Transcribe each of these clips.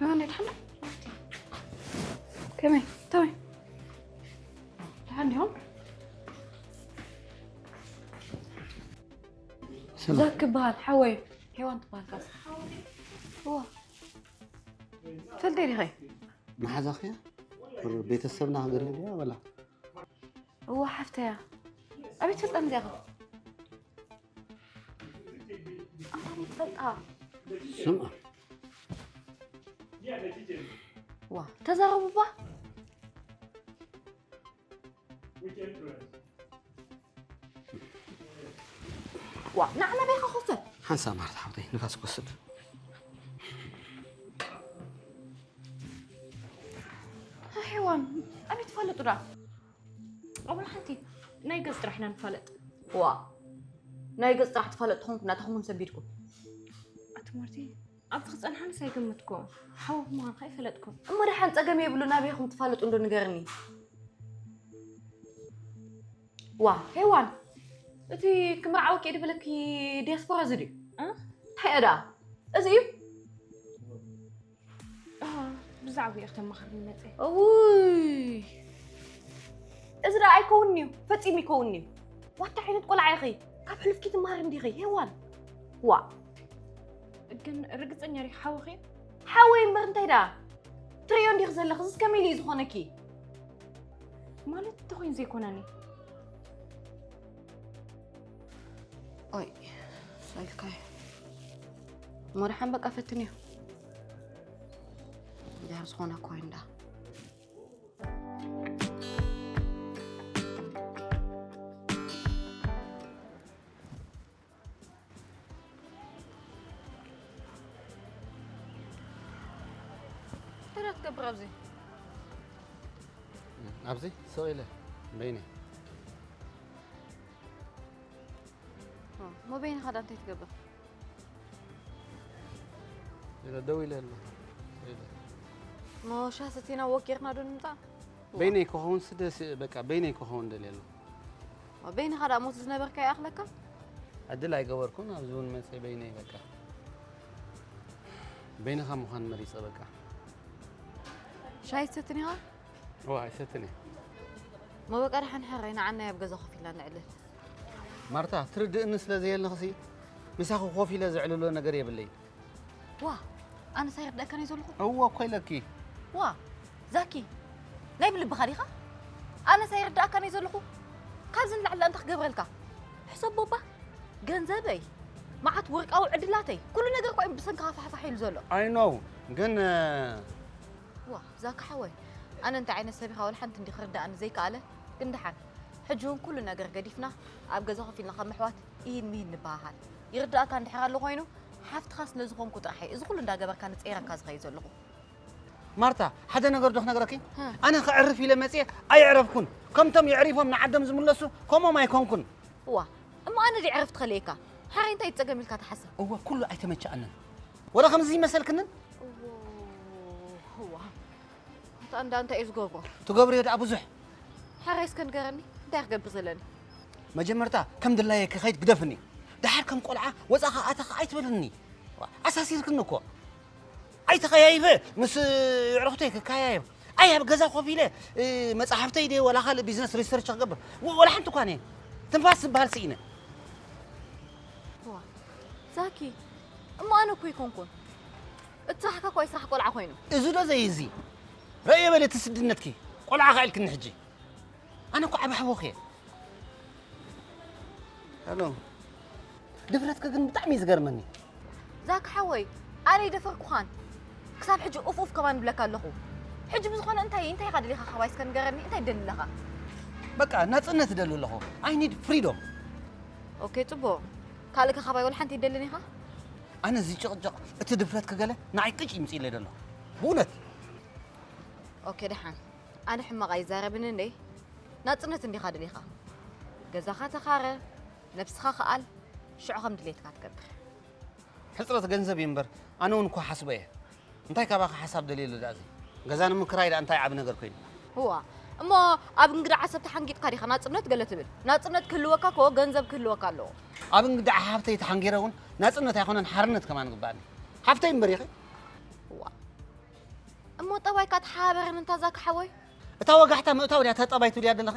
ከመይ ደሓን ዶ? ከመይ? ተወይ። ደሓን ዲኹም? ሰላም። ዛኪ ይበሃል፣ ሓወይ። ሄዋን ትበሃል ካስ። እዋ። ትፈልጠይ ዲኺ? መሓዛኽያ? ቤተሰብና ክገድል ድያ ወላ? እዋ፣ ሓፍተያ። ኣበይ ትፈልጣ እዚኣ ኸ? ኣንታ ትፈልጣ? ስምዓ። ዋ፣ ተዛረቡ እባ። ዋ፣ ንዓና በይኻ ኮፍ በል። ሓንሳብ ማርታ ሓብተይ፣ ንፋስ ክወስድ። ሄዋን፣ ኣበይ ትፋለጡ ደኣ? ኣብላ ሓንቲ ናይ ገጽ ጥራሕ ኢና ንፋለጥ። ዋ፣ ናይ ገጽ ጥራሕ ትፋለጥ ተኾንኩም፣ ናታኹም ሰቢድኩም። ኣቲ ማርቲ፣ ኣብዚ ክጸንሓንስ ኣይገመትኩ። ሓወኹም ምዃንካ ኣይፈለጥኩ። እሞ ደሓን ጸገም የብሉን፣ ኣበይ ኢኹም ትፋለጡ እንዶ ንገርኒ። ዋ፣ ሄዋን፣ እቲ ክምርዓወኪ እየ ድበለኪ ዲያስፖራ እዚ ድዩ? እ? እንታይ እየ ደኣ? እዚ እዩ? እ፣ ብዛዕባ እዩ ክተማኸርኒ መጸ። እውይ፣ እዚ ደኣ ኣይከውንን እዩ፣ ፈጺሙ ይከውንን እዩ። ዋታ ዓይነት ቆልዓ ኢኺ? ካብ ሕሉፍኪ ትመሃሪ እንዲኺ፣ ሄዋን። ዋ። ግን ርግጸኛ ዲኺ ሓውኺ? ሓወይ እምበር እንታይ ደኣ? ትርእዮ እንዲኺ ዘለኺ፣ እዚስ ከመይ ኢሉ እዩ ዝኾነኪ? ማለት ተኾይኑ ዘይኮነኒ። ኦይ፣ ሳይልካዮ። እሞ ደሓን በቃ ፈትንዮ። እንድሕር ዝኾነ እኮ እዩ እንዳ። እንታይ ደኣ ትገብር ኣብዚ? ኣብዚ ስቕ ኢለ በይነይ። ኦ፣ እሞ በይንኻ ደኣ እንታይ ትገብር? ኢለ ደው ኢለ ኣለኹ። ኢለ። እሞ ሻሂ ሰቲና ወክ ጌርና ዶ ንምጻእ? በይነይ ክኸውን ስደስ፣ በቃ በይነይ ክኸውን ደልየ ኣለኹ። ኦ፣ በይንኻ ደኣ ሞት ዝነበርካ ይኣኽለካ? ዕድል ኣይገበርኩን፣ ኣብዚ እውን መጽየ በይነይ በቃ። በይንኻ ምዃን መሪጸ በቃ። ሻሂ ትሰትን ኢኻ? እዋ፣ ኣይሰትን እየ። እሞ በቃ ደሓን ሕራይ ንዓና ኣብ ገዛ ኮፍ ኢልና ነዕልል። ማርታ፣ ትርድእኒ ስለ ዘየለኽሲ፣ ምሳኺ ኮፍ ኢለ ዘዕልሎ ነገር የብለይን። ዋ፣ ኣነስ ኣይርድኣካን እየ ዘለኹ። እወ እኮ ኢለኪ። ዋ፣ ዛኪ፣ ናይ ብልብኻ ዲኻ? ኣነስ ኣይርድኣካን እየ ዘለኹ። ካብዚ ንላዕሊ እንታይ ክገብረልካ? ሕሰቦ እባ፣ ገንዘበይ፣ መዓት ወርቃዊ ዕድላተይ፣ ኩሉ ነገር እኮ እዩ ብሰንክኻ ፋሕፋሕ ኢሉ ዘሎ። I know፣ ግን፣ እ፣ ዋ፣ ዛኪ ሓወይ፣ ኣነ እንታይ ዓይነት ሰብ ኢኻ ወላ ሓንቲ እንዲ ክርድኣኒ ዘይከኣለ፣ ግን ደሓን፣ ሕጂ እውን ኩሉ ነገር ገዲፍና ኣብ ገዛ ኮፍ ኢልና ከም ኣሕዋት ኢሂን ሚሂን ንበሃሃል። ይርድኣካ እንድሕር ኣሎ ኮይኑ፣ ሓፍትኻ ስለ ዝኾንኩ ጥራሕ እየ እዚ ኩሉ እንዳገበርካኒ ጸይረካ ዝኸይድ ዘለኹ። ማርታ፣ ሓደ ነገር ዶ ክነግረኪ? ሃ። ኣነ ከዕርፍ ኢለ መጽየ ኣየዕረፍኩን። ከምቶም የዕሪፎም ንዓዶም ዝምለሱ ከምኦም ኣይኮንኩን። እዋ፣ እሞ ኣነ ድየ ዕረፍቲ ከለየካ? ሓራይ እንታይ ጸገም ኢልካ ትሓስብ? እወ፣ ኩሉ ኣይተመቸኣንን። ወላ ከምዚ ይመሰልክንን? እዎ፣ እዋ። ኣታ እንዳ እንታይ እዩ ዝገብሮ? ትገብርዮ ደኣ ብዙሕ። ሓራይ እስከ ንገረኒ፣ እንታይ ክገብር ዘለኒ? መጀመርታ ከም ድላየ ክኸይድ ግደፍኒ። ደሓር ከም ቆልዓ ወጻኻ ኣተኻ ኣይትበልኒ። ኣሳሲርክኒ እኮ። ኣይተኸያይበ ምስ የዕሩኽተይ ክከያየብ። ኣይ ኣብ ገዛ ኮፍ ኢለ፣ እ፣ መጻሕፍተይ ድየ ወላ ካልእ ቢዝነስ ሪሰርች ክገብር። ወ-፣ ወላ ሓንቲ እኳ እኔ ትንፋስ ዝበሃል ስኢነ። ዋ፣ ዛኪ፣ እሞ ኣነ እኮ ኣይኮንኩን። እቲ ስራሕካ እኮ ኣይ ስራሕ ቆልዓ ኮይኑ። እዚ ዶ ዘይ እዚ? ረእየ በለ እቲ ስድነትኪ። ቆልዓ ከ ኢልክኒ ሕጂ። ኣነ እኮ ዓቢ ሓወኺ እየ። ሄሎ። ድፍረትኪ ግን ብጣዕሚ እዩ ዝገርመኒ። ዛኪ ሓወይ፣ ኣነ ይደፈርኩኻን። ክሳብ ሕጂ ኡፍ ኡፍ ከማን እብለካ ኣለኹ። ሕጂ ብዝኾነ እንታይ፣ እንታይ ኢኻ ደሊኻ ካባይ እስከ ንገረኒ፣ እንታይ ትደሊ ኣለኻ? በቃ ናጽነት እደሊ ኣለኹ። I need freedom። ኦኬ፣ ጽቡቕ። ካልእ ከ ካባይ ወላ ሓንቲ ይደልን ኢኻ? ኣነ እዚ ጭቕጭቕ፣ እቲ ድፍረትኪ ገለ ንዓይ ቅጭ ይምጽእ ኢለ ደሎ። ብእውነት። ኦኬ፣ ደሓን። ኣነ ሕማቕ ኣይዛረብን እንዴ? ናጽነት እንዲኻ ደሊኻ። ገዛኻ ተኻረ፣ ነብስኻ ክኣል፣ ሽዑ ከም ድሌትካ ትገብር። ሕጽረት ገንዘብ እዩ እምበር፣ ኣነ እውን እኮ ሓስቦ እየ። እንታይ ካባኻ ሓሳብ ደልየ ኣሎ ደኣ እዚ? ገዛ ንምክራይ ደኣ እንታይ ዓቢ ነገር ኮይኑ? እዋ፣ እሞ ኣብ እንግዳ ዓሰብ ተሓንጊጥካ ዲኻ ናጽነት ገለ ትብል? ናጽነት ክህልወካ እኮ ገንዘብ ክህልወካ ኣለዎ። ኣብ እንግዳ ሓፍተይ ተሓንጊረ እውን ናጽነት ኣይኮነን ሓርነት ከማን ግባእኒ። ሓፍተይ እምበር ኢኺ? እዋ፣ እሞ ጠባይካ ተሓባበረን እንታ ዛኪ ሓወይ። እታ ወጋሕታ ምእታው ድያ እታ ጠባይ ትብልያ ዘለኺ?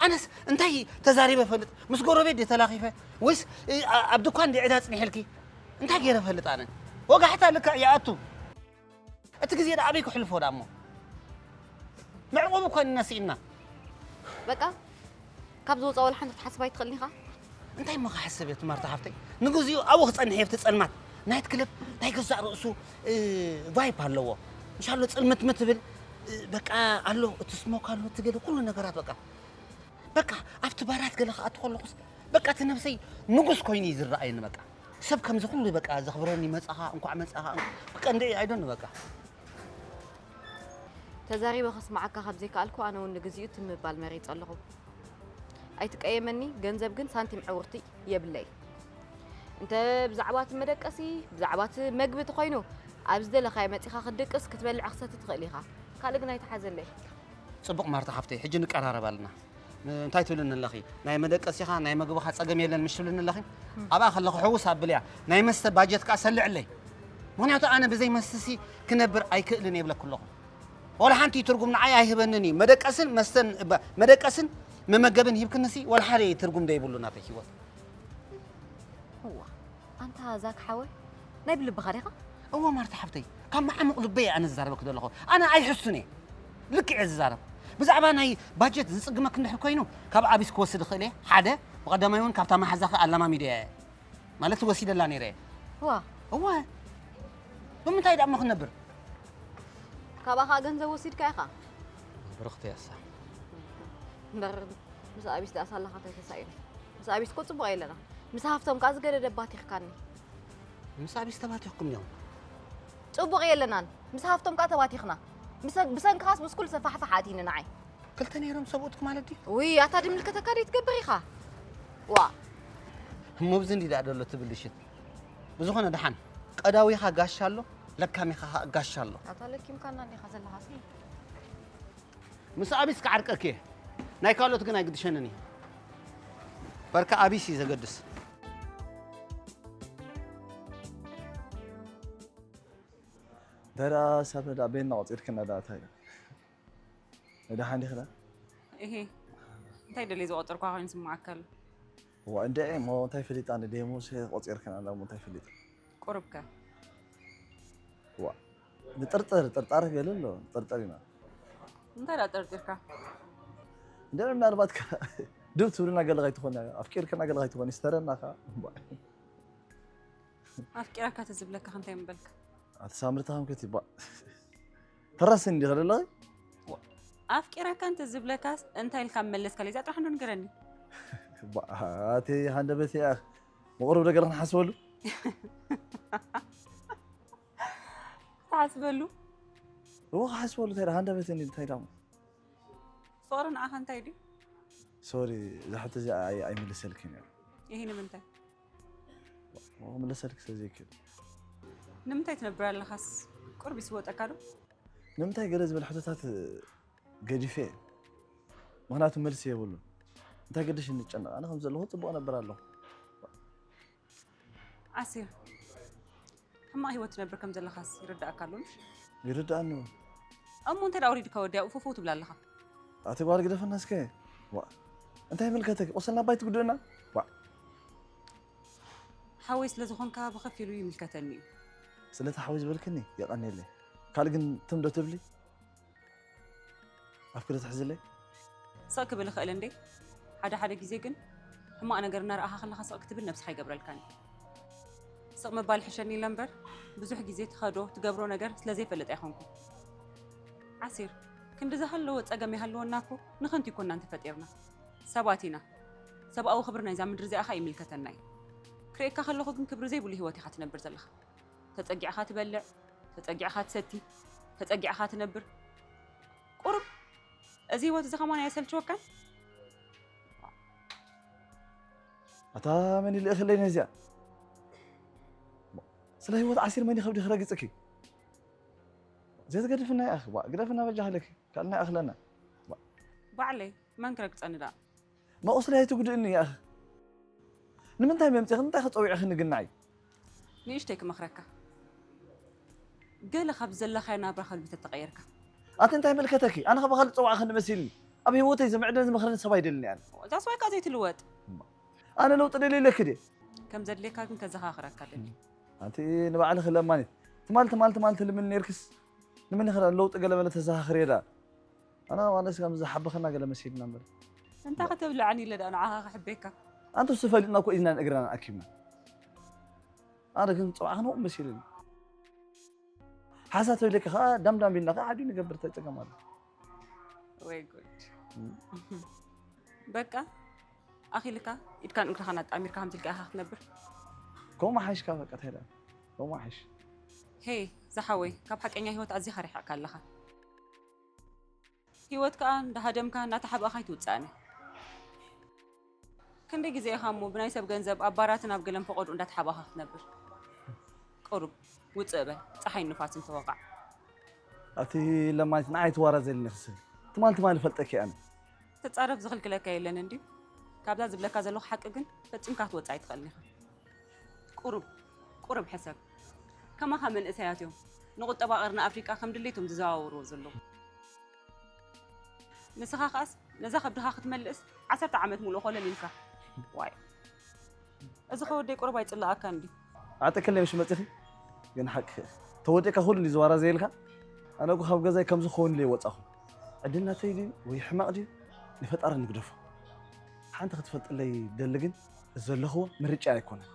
ኣነስ እንታይ ተዛሪበ ፈልጥ? ምስ ጎረቤት ድየ ተላኺፈ? ወይስ እ፣ ኣ- ኣብ ድኳን ድየ ዕዳ ጽኒሐልኪ? እንታይ ገይረ ፈልጥ ኣነ? ወጋሕታ ልክዕ ይኣቱ። እቲ ግዜ ዳ ኣበይ ክሕልፎ ዳ እሞ? መዕቆቢ እኳ ኢና ስኢንና። በቃ ካብ ዝወፃ ወላ ሓንቲ ክትሓስብ ኣይትኽእልን ኢኻ። እንታይ እሞ ክሓስብ እየ ማርታ ሓፍተይ? ንግዚኡ ኣብኡ ክጸንሕ እየ ኣብቲ ጸልማት። ናይት ክለብ ናይ ገዛእ ርእሱ እ፣ ቫይፕ ኣለዎ። ምሻሎ ጽልምትምት ትብል እ፣ በቃ ኣሎ እቲ ስሞክ ኣሎ እቲ ገለ ኩሉ ነገራት በቃ በቃ ኣብቲ ባራት ገለ ክኣቱ ከለኹስ በቃ እቲ ነብሰይ ንጉስ ኮይኑ እዩ ዝረኣየኒ በቃ ሰብ ከምዚ ኩሉ በቃ ዘኽብረኒ መጻኻ እንኳዕ መጻኻ በቃ እንደ ኣይዶን በቃ ተዛሪበ ከስማዓካ ካብ ዘይከኣልኩ ኣነ እውን ንግዚኡ ትም ምባል መሪጸ ኣለኹ። ኣይትቀየመኒ፣ ገንዘብ ግን ሳንቲም ዕውርቲ የብለይ። እንተ ብዛዕባ እቲ መደቀሲ፣ ብዛዕባ እቲ መግቢ ተኾይኑ ኣብ ዝደለኻዮ መጺኻ ክትድቅስ ክትበልዕ ክሰቲ ትኽእል ኢኻ። ካልእ ግን ኣይትሓዘለይ። ጽቡቕ ማርታ ሓፍተይ፣ ሕጂ ንቀራረብ ኣለና። እንታይ ትብልኒ ኣለኺ? ናይ መደቀሲኻ ናይ መግብኻ ጸገም የለን ምሽ ትብልኒ ኣለኺ? ኣብኣ ከለኹ ሕውስ ኣብልያ፣ ናይ መስተ ባጀት ከኣ ሰልዕለይ። ምኽንያቱ ኣነ ብዘይ መስተሲ ክነብር ኣይክእልን እየ ይብለኪ ኣለኹ። ወላ ሓንቲ ትርጉም ንዓይ ኣይህበንን እዩ። መደቀስን መስተን እባ- መደቀስን መመገብን ሂብክንሲ ወላ ሓደ ትርጉም ዘይብሉ ናተይ ሂወት። እዋ ኣንታ ዛክ ሓወይ ናይ ብልብኻ ዲኻ? እወ ማርታ ሓፍተይ ካብ መዓሙቕ ልበይ እየ ኣነ ዝዛረበኪ ዘለኹ። ኣነ ኣይሕሱን እየ። ልክዕ እየ ዝዛረብ። ብዛዕባ ናይ ባጀት ዝጽግመኪ እንድሕር ኮይኑ ካብ ኣቢስ ክወስድ እኽእል እየ። ሓደ ብቐዳማይ እውን ካብታ መሓዛኺ ኣላማሚደያ እየ። ማለት ወሲደላ ነይረ እየ። ዋ እወ ብምንታይ ደኣ እሞ ክነብር? ካብኣ ኸኣ ገንዘብ ወሲድካ ኢኻ። ብርኽቲ እያ እሳ። እምበር ምስ ኣቢስ ደኣ ሳላኻ እንታይ ተሳኢኑ? ምስ ኣቢስ እኮ ጽቡቕ የለና። ምስ ሃፍቶም ከኣ ዝገደደ ባቲኽካኒ። ምስ ኣቢስ ተባቲኽኩም ዲኹም? ጽቡቕ የለናን። ምስ ሃፍቶም ከኣ ተባቲኽና። ብሰንክኻስ ምስ ኩሉ ሰፋሕፋሕ ኣትይኒ ንዓይ። ክልተ ነይሮም ሰብኡትኪ ማለት ድዩ? ውይ ኣታ ድምልከተካ ደይ ትገብር ኢኻ። ዋ እሞ ብዚ እንዲ ደኣ ደሎ ትብል ድሽት ብዝኾነ ደሓን ቀዳዊኻ ጋሻ ኣሎ ለካሚኻ ኸኣ ጋሻ ኣሎ ኣታ ለኪምካና እንዲኻ ዘለኻሲ ምስ ኣቢስ ክዓርቀኪ እየ ናይ ካልኦት ግን ኣይግድሸንን እዩ በርካ ኣቢስ እዩ ዘገድስ እንታይ ደኣ ሳብ ደኣ ቤና ቆጺርክና ደኣ እንታይ ደሓን ዲኽና? እሄ እንታይ ደልየ ዝቆጸርኳ ኮይኑ ዝስምዓካ ኣሎ? እዋ እንድዒ እሞ እንታይ ፈሊጣ ንደየሙስ ቆጺርክና እሞ እንታይ ፈሊጣ? ቁሩብ ከ? እዋ ንጥርጥር ጥርጣረ ገለ ኣሎ ንጥርጥር ኢና። እንታይ ደኣ ጠርጢርካ? እንድዒ ምናልባት ከ ድው ትብልና ገለ ከይትኾን ኣፍቂርክና ገለ ከይትኾን ይስተረና ከ እምባእ። ኣፍቂረካ ተዝብለካ ከ እንታይ ምበልካ? ኣቲ ሳምሪ ተሃምክት ይባእ ተራስን እንዲኸ ደለኺ? ኣፍቂረካ እንተ ዝብለካስ እንታይ ኢልካ ምመለስካለይ እዚኣ ጥራሕ እንዶ ንገረኒ። ባእ ኣቲ ሃንደበት እያ መቕሩብ ነገር ክንሓስበሉ ትሓስበሉ እዎ ክሓስበሉ እንታይ ሃንደበት እንዲ እንታይ ዳሞ ፍቕሪ ንዓኻ እንታይ ድዩ? ሶሪ እዛ ሕቶ እዚ ኣይምልሰልክን እየ። ይሄ ንምንታይ? ምልሰልክ ስለ ዘይክእል። ንምንታይ ትነብር ኣለኻስ ቁርብ ይስወጠካ ዶ? ንምንታይ ገለ ዝብል ሕቶታት ገዲፈ እየ። ምኽንያቱ መልሲ የብሉን። እንታይ ገድሽ እንጨነቕ ኣነ ከም ዘለኹ ጽቡቕ ነብር ኣለኹ። ዓሲር ሕማቕ ህይወት ትነብር ከም ዘለኻስ ይርዳእካ ኣሎ ምሽ? ይርዳእኒ እውን። እሞ እንታይ ደኣ ወሪድካ ወዲያ ኡፍፍው ትብል ኣለኻ? ኣቲ ጓል ግደፈና እስከ። ዋእ እንታይ ይምልከተኪ? ቆሰልና ኣባይ ትጉድእና? ዋእ። ሓወይ ስለ ዝኾንካ ብኸፊሉ ይምልከተኒ እዩ። ስለቲ ሓወይ ዝበልክኒ የቐንየለይ። ካልእ ግን ትም ዶ ትብሊ? ኣፍኪ ዶ ትሕዝለይ? ስቕ ክብል እኽእል እንዴ? ሓደ ሓደ ግዜ ግን ሕማቕ ነገር እናረኣኻ ከለኻ ስቕ ክትብል ነብስኻ ኣይገብረልካን እዩ። ስቕ ምባል ይሕሸኒ ኢለ እምበር ብዙሕ ግዜ ትኸዶ ትገብሮ ነገር ስለ ዘይፈልጥ ኣይኮንኩን። ዓሲር፣ ክንዲ ዝሃለወ ጸገም ይሃልወና እኮ ንኸንቱ ኣይኮናን ተፈጢርና። ሰባት ኢና። ሰብኣዊ ክብሪ ናይዛ ምድሪ እዚኣ ኸኣ ይምልከተና እዩ። ክርእየካ ከለኹ ግን ክብሪ ዘይብሉ ህይወት ኢኻ ትነብር ዘለኻ። ተጸጊዕኻ ትበልዕ፣ ተጸጊዕኻ ትሰቲ፣ ተጸጊዕኻ ትነብር። ቁሩብ እዚ ህይወት እዚ ከማን ኣየሰልችወካን? ኣታ መን ይልእኽለይ ነዚኣ? ስለ ህይወት ዓሲር መን ይኸብዲ ክረግጽኪ? ዘይትገድፍና ይኣኽ፣ ዋ፣ ግደፍና በጃ ሃለኪ፣ ካልእና ይኣኽለና። ባዕለይ መን ክረግጸኒ ደኣ? መቑስለይ ኣይትጉድእኒ ይኣኽ። ንምንታይ መምጺኺ እንታይ ከጸዊዕኺ ንግናይ? ንእሽተይ ክመኽረካ። ገለ ካብ ዘለኻዮ ናብራ ከልቢ ተተቐየርካ። ኣቲ እንታይ መልከተኪ? ኣነ ካብ ካልእ ፀዋዕኺ ንመሲልኒ። ኣብ ህይወተይ ዝምዕደን ዝመኽረኒ ሰብ ኣይደልን እየ ኣነ። ዛስ ዋይ ከ ዘይትልወጥ? ኣነ ለውጢ ደልየ ኢለኪ ድየ? ከም ዘድልየካ ግን ከዘኻኽረካ ደሊ። ኣንቲ ንባዕልኺ ለማኒት። ትማል ትማል ትማል ትልምኒ ነይርክስ። ንምንኺ ለውጢ ገለ መለ ተዘኻኽርዮ ደኣ? ኣነ ማለት ከም ዝሓበኸና ገለ መሲልና እምበር። እንታይ ከተብልዓኒ ኢለ ደኣ ንዓኻ ክሕበየካ? ኣንቱ ዝፈሊጥና እኮ ኢድናን እግርናን ኣኪብና። ኣነ ግን ፀዋዕኺ ንቑ መሲልኒ። ሓሳ ተብለኪ ከዓ ዳምዳም ኢልና ከዓ ዓዲ ንገብር እንታይ ፀገም ኣሎ? ወይ ጉድ። በቃ ኣኺልካ ኢድካን እግርኻን ኣጣሚርካ ከምዚ ኢልካ ኢኻ ክትነብር። ከምኡ ሓይሽካ በቃ እንታይ ደኣ? ከምኡ ሓይሽ። ሄይ ዝሓወይ ካብ ሓቀኛ ህይወት ኣዚኻ ሪሓቕካ ኣለኻ። ህይወት ከዓ እንዳሃደምካ እንዳተሓባእኻ ኣይትውፅኣኒ። ክንደይ ግዜ ኢኻ እሞ ብናይ ሰብ ገንዘብ ኣብ ባራትን ኣብ ገለን ፈቐድኡ እንዳተሓባእኻ ክትነብር? ቁሩብ ውፅእ በል፣ ፀሓይን ንፋስን ተወቓዕ። ኣቲ ለማኒት ንዓይ ትዋራዘልኒ ክስል ትማል ትማል ይፈልጠኪ ኣነ። ተፃረፍ ዝኽልክለካ የለን እንድዩ። ካብዛ ዝብለካ ዘለኹ ሓቂ ግን ፈፂምካ ክትወፅእ ኣይትኽእልን ኢኻ። ቁሩብ ቁሩብ ሕሰብ። ከማኻ መንእሰያት እዮም ንቁጠባ ቀርኒ ኣፍሪቃ ከም ድሌቶም ዝዘዋውርዎ ዘለዉ። ንስኻ ከኣስ ነዛ ከብድኻ ክትመልእስ ዓሰርተ ዓመት ሙሉእ ኮለል ኢልካ። ዋይ እዚ ከወደይ ቁሩብ ኣይፅላኣካን ድዩ? ኣጠቀለይ ምሽ መፅኺ ግን ሓቂ ተወዲእካ ኩሉ እንዲ ዝዋራ ዘየልካ ኣነ እኮ ካብ ገዛይ ከምዚ ክኸውን ኢለ ይወፃኹ። ዕድልናተይ ድዩ ወይ ሕማቕ ድዩ ንፈጣሪ ንግደፎ። ሓንቲ ክትፈልጥለይ ደሊ ግን እዚ ዘለኽዎ ምርጫ ኣይኮነን።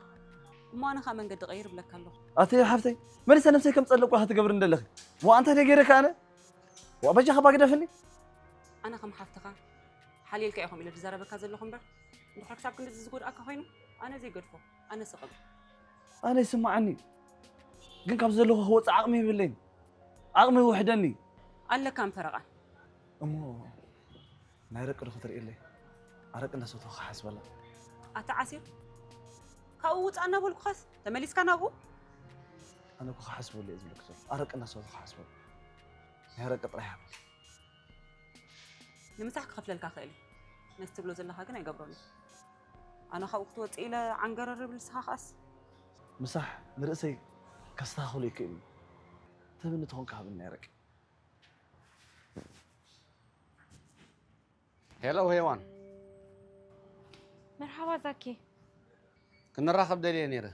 እሞ ኣነ ከዓ መንገዲ ቀይር እብለካ ኣለኹ። ኣቲ ሓፍተይ መሊሰ ነብሰይ ከም ፀለቁ ክትገብር እንደለኺ ዋ እንታይ ደገይረካ ኣነ ዋ በጃ ከባ ግደፍኒ። ኣነ ከም ሓፍትኻ ሓልየልካ ኢኹም ኢለ ዝዛረበካ ዘለኹ እምበር እንድሕር ክሳብ ክንድዚ ዝጎድኣካ ኮይኑ ኣነ ዘይገድፎ ኣነ ስቕም። ኣነ ይስማዓኒ ግን ካብ ዘለኹ ክወፅእ ዓቕሚ ይብለይን። ዓቕሚ ይውሕደኒ። ኣለካ ምፈረቓ። እሞ ናይ ረቂ ዶ ክትርእየለይ? ኣረቂ እንዳሰተኹ ክሓስበላ። ኣታ ዓሲር ካብኡ ውፃእ እናበልኩኻስ ተመሊስካ ናብኡ? ኣነ እኮ ክሓስበሉ እየ ዝብለክ ዘሎ። ኣረቂ እንዳሰተኹ ክሓስበላ። ናይ ረቂ ጥራሕ ይሃበኒ። ንምሳሕ ክኸፍለልካ ክእል እየ። ነዚ ትብሎ ዘለኻ ግን ኣይገብሮን እየ። ኣነ ካብኡ ክትወፅእ ኢለ ዓንገረር ብል ንስኻ ከኣስ። ምሳሕ ንርእሰይ ከስተኻኽሎ ይክእል እዩ። ተብኒ ተኾንካ ሃብኒ ናይ ረቂ። ሄሎ ሄዋን። መርሓባ ዛኪ። ክንራኸብ ደልየ ነይረ።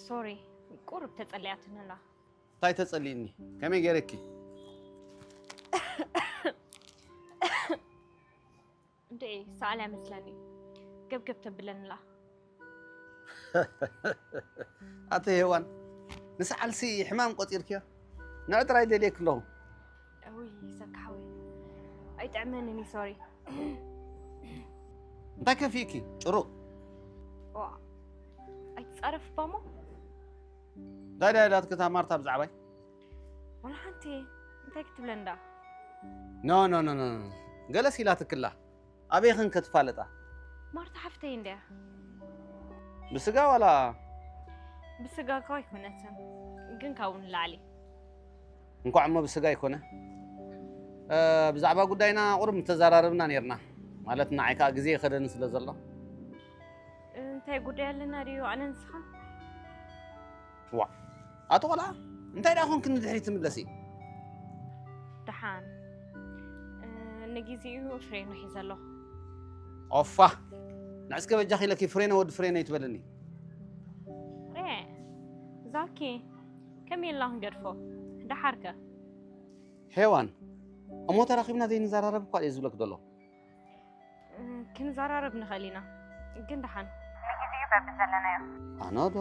ሶሪ ቁሩብ ተጸሊኣትኒ ኣላ። እንታይ ተጸሊእኒ? ከመይ ገይረኪ? እንዴ ሰኣል ኣይመስለኒ ገብገብ ተብለኒ ኣላ። ኣቲ ሄዋን ንሰዓልሲ ሕማም ቆጺርክዮ? ንዕ ጥራይ ደልየኪ ኣለኹ። ውይ ዘካ ሓወይ ኣይጥዕመንን እዩ ሶሪ። እንታይ ከፊእኪ? ጭሩቕ ዋ ኣይትጻረፍ ባሞ። እንታይ ድያ ኢላትኪ እታ ማርታ ብዛዕባይ? ዋላ ሓንቲ እንታይ ክትብለ እንዳ ኖ ኖ ኖ ኖ ገለስ ኢላትክላ ኣበይኽን ከትፋለጣ? ማርታ ሓፍተይ እንድያ። ብስጋ ዋላ? ብስጋ እኮ ኣይኮነትን ግን ካብኡ ንላዕሊ። እንኳዕ እሞ ብስጋ ኣይኮነ። ብዛዕባ ጉዳይና ቁሩብ ምተዘራረብና ነርና። ማለት ንዓይ ከዓ ግዜ ይኸደኒ ስለ ዘሎ። እንታይ ጉዳይ ኣለና ድዩ ኣነ ንስኻ? ዋ ኣቶ ቆልዓ እንታይ ደኣ ኮንክ ንድሕሪት ትምለሲ? ደሓን ንግዜኡ ፍሬኖ ሒዘ ኣለኹ። ኦፋ ንዕስከ በጃኺ ኢለኪ ፍሬኖ ወዲ ፍሬኖ ይትበልኒ። ዛኪ ከመይ ኢልና ክንገድፎ? ደሓርከ? ሄዋን እሞ ተራኺብና ዘይንዘራረብ እኳ እየ ዝብለክ ዘሎ። ክንዘራረብ ንኽእል ኢና ግን ደሓን። ንግዜኡ በብዘለናዮ። ኣነ ዶ?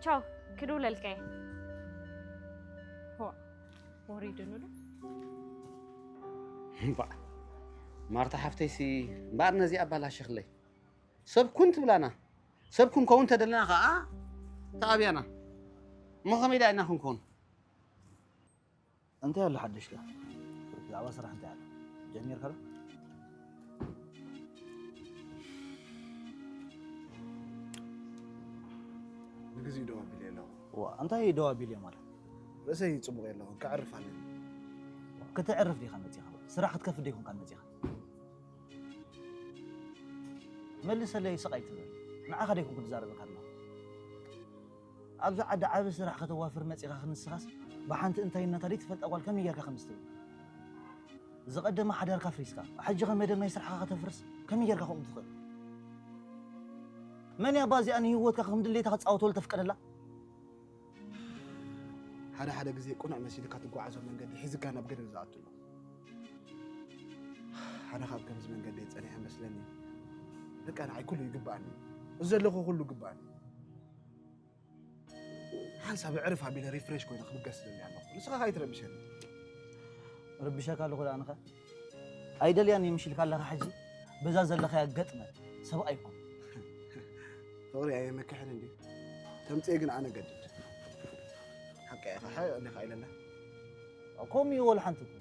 ቻው ክድውለልካ እየ። ወሪዱኒ ዶ? እምባእ ማርታ ሓፍተይሲ እምበኣር ነዚኣ ኣባላሽኽለይ። ሰብ ኩን ትብላና። ሰብ ክንከውን ተደለና ከዓ ተኣብያና። እሞ ከመይ ደኣ ኢና ክንከውን? እንታይ ኣሎ ሓደሽካ? ብዛዕባ ስራሕ እንታይ ኣሎ? ጀሚርካ ዶ? ንግዚኡ ደው ኣቢለ ኣለኹ። ዋ እንታይ ደው ኣቢለ ማለት? ርእሰይ ጽቡቕ የለኹን፣ ከዕርፍ ኣለኒ። ከተዕርፍ ዲኻ መጺኻ? ስራሕ ክትከፍት ደይኮንካ መጺኻ? መልሰለይ ስቕ ኣይትበል። ንዓኻ ደይኮንኩ ዝዛረበካ ኣለኹ። ኣብዚ ዓዲ ዓቢ ስራሕ ከተዋፍር መጺኻ ክንስኻስ ብሓንቲ እንታይ እናታ ደይ ትፈልጣ ጓል ከመይ ጌርካ ከም ዝትብል። ዝቐደመ ሓዳርካ ኣፍሪስካ፣ ሕጂ ከ መደብ ናይ ስራሕኻ ከተፍርስ ከመይ ጌርካ ከምኡ ትኽእል? መን እያ ባዚኣ ንህይወትካ ከም ድሌታ ክትጻወተሉ ተፍቀደላ? ሓደ ሓደ ግዜ ቅኑዕ መሲልካ ትጓዓዞ መንገዲ ሒዝካ ናብ ገደል ዝኣቱ ኣሎ። ኣነ ካብ ከምዚ መንገዲ ጸኒሐ መስለኒ። በቃ ንዓይ ኩሉ ይግባኣኒ። እዚ ዘለኹ ኩሉ ይግባኣኒ። ሓንሳብ ዕርፍ ኣቢለ ሪፍሬሽ ኮይነ ክብገስ ደሊ ኣለኹ። ንስኻ ከኣ ኣይትረብሸኒ። ረቢሸካ ኣለኹ ደኣ ኣነኸ? ኣይደልያን እየ ምሽ ኢልካ ኣለኻ ሕጂ? በዛ ዘለኻያ ገጥመ፣ ሰብኣይ እኮ። ፍቕሪ ኣየመክሕን እንድዩ። ተምጽኤ ግን ኣነ ገድድ። ሓቀይ ኢኻ፣ ሓ-፣ እንዲኻ ኢለና። ከምኡ እዩ ወላ ሓንቲ እኮ።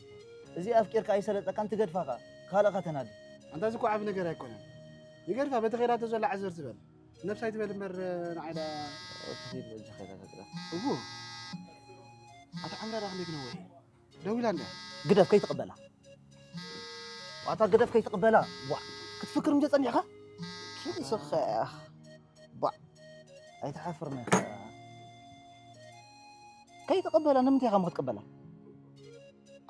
እዚ ኣፍቂርካ ኣይሰለጠካን ትገድፋ ከኣ፣ ካልእኻ ተናዲ። ኣንታ እዚ እኮ ዓቢ ነገር ኣይኮነን። ይገድፋ፣ በቲ ከይዳቶ ዘላ ዕዝር ትበል። ነብሳ ኣይትበል እምበር፣ ንዓይ ደኣ ትኺድ በጃ ከይዳ ተግዳ። እቡ፣ ኣታ ዓምራ ደኣ ክንደይ ክነውሕ? ደዊላ እንድያ። ግደፍ ከይትቕበላ። ዋታ ግደፍ ከይትቕበላ። ዋ፣ ክትፍክር እንደ ጸኒሕካ? ኪድ ስኸ። ባ፣ ኣይትሓፍርን ኢኻ። ከይትቕበላ ንምንታይ ኢኻ እሞ ክትቅበላ?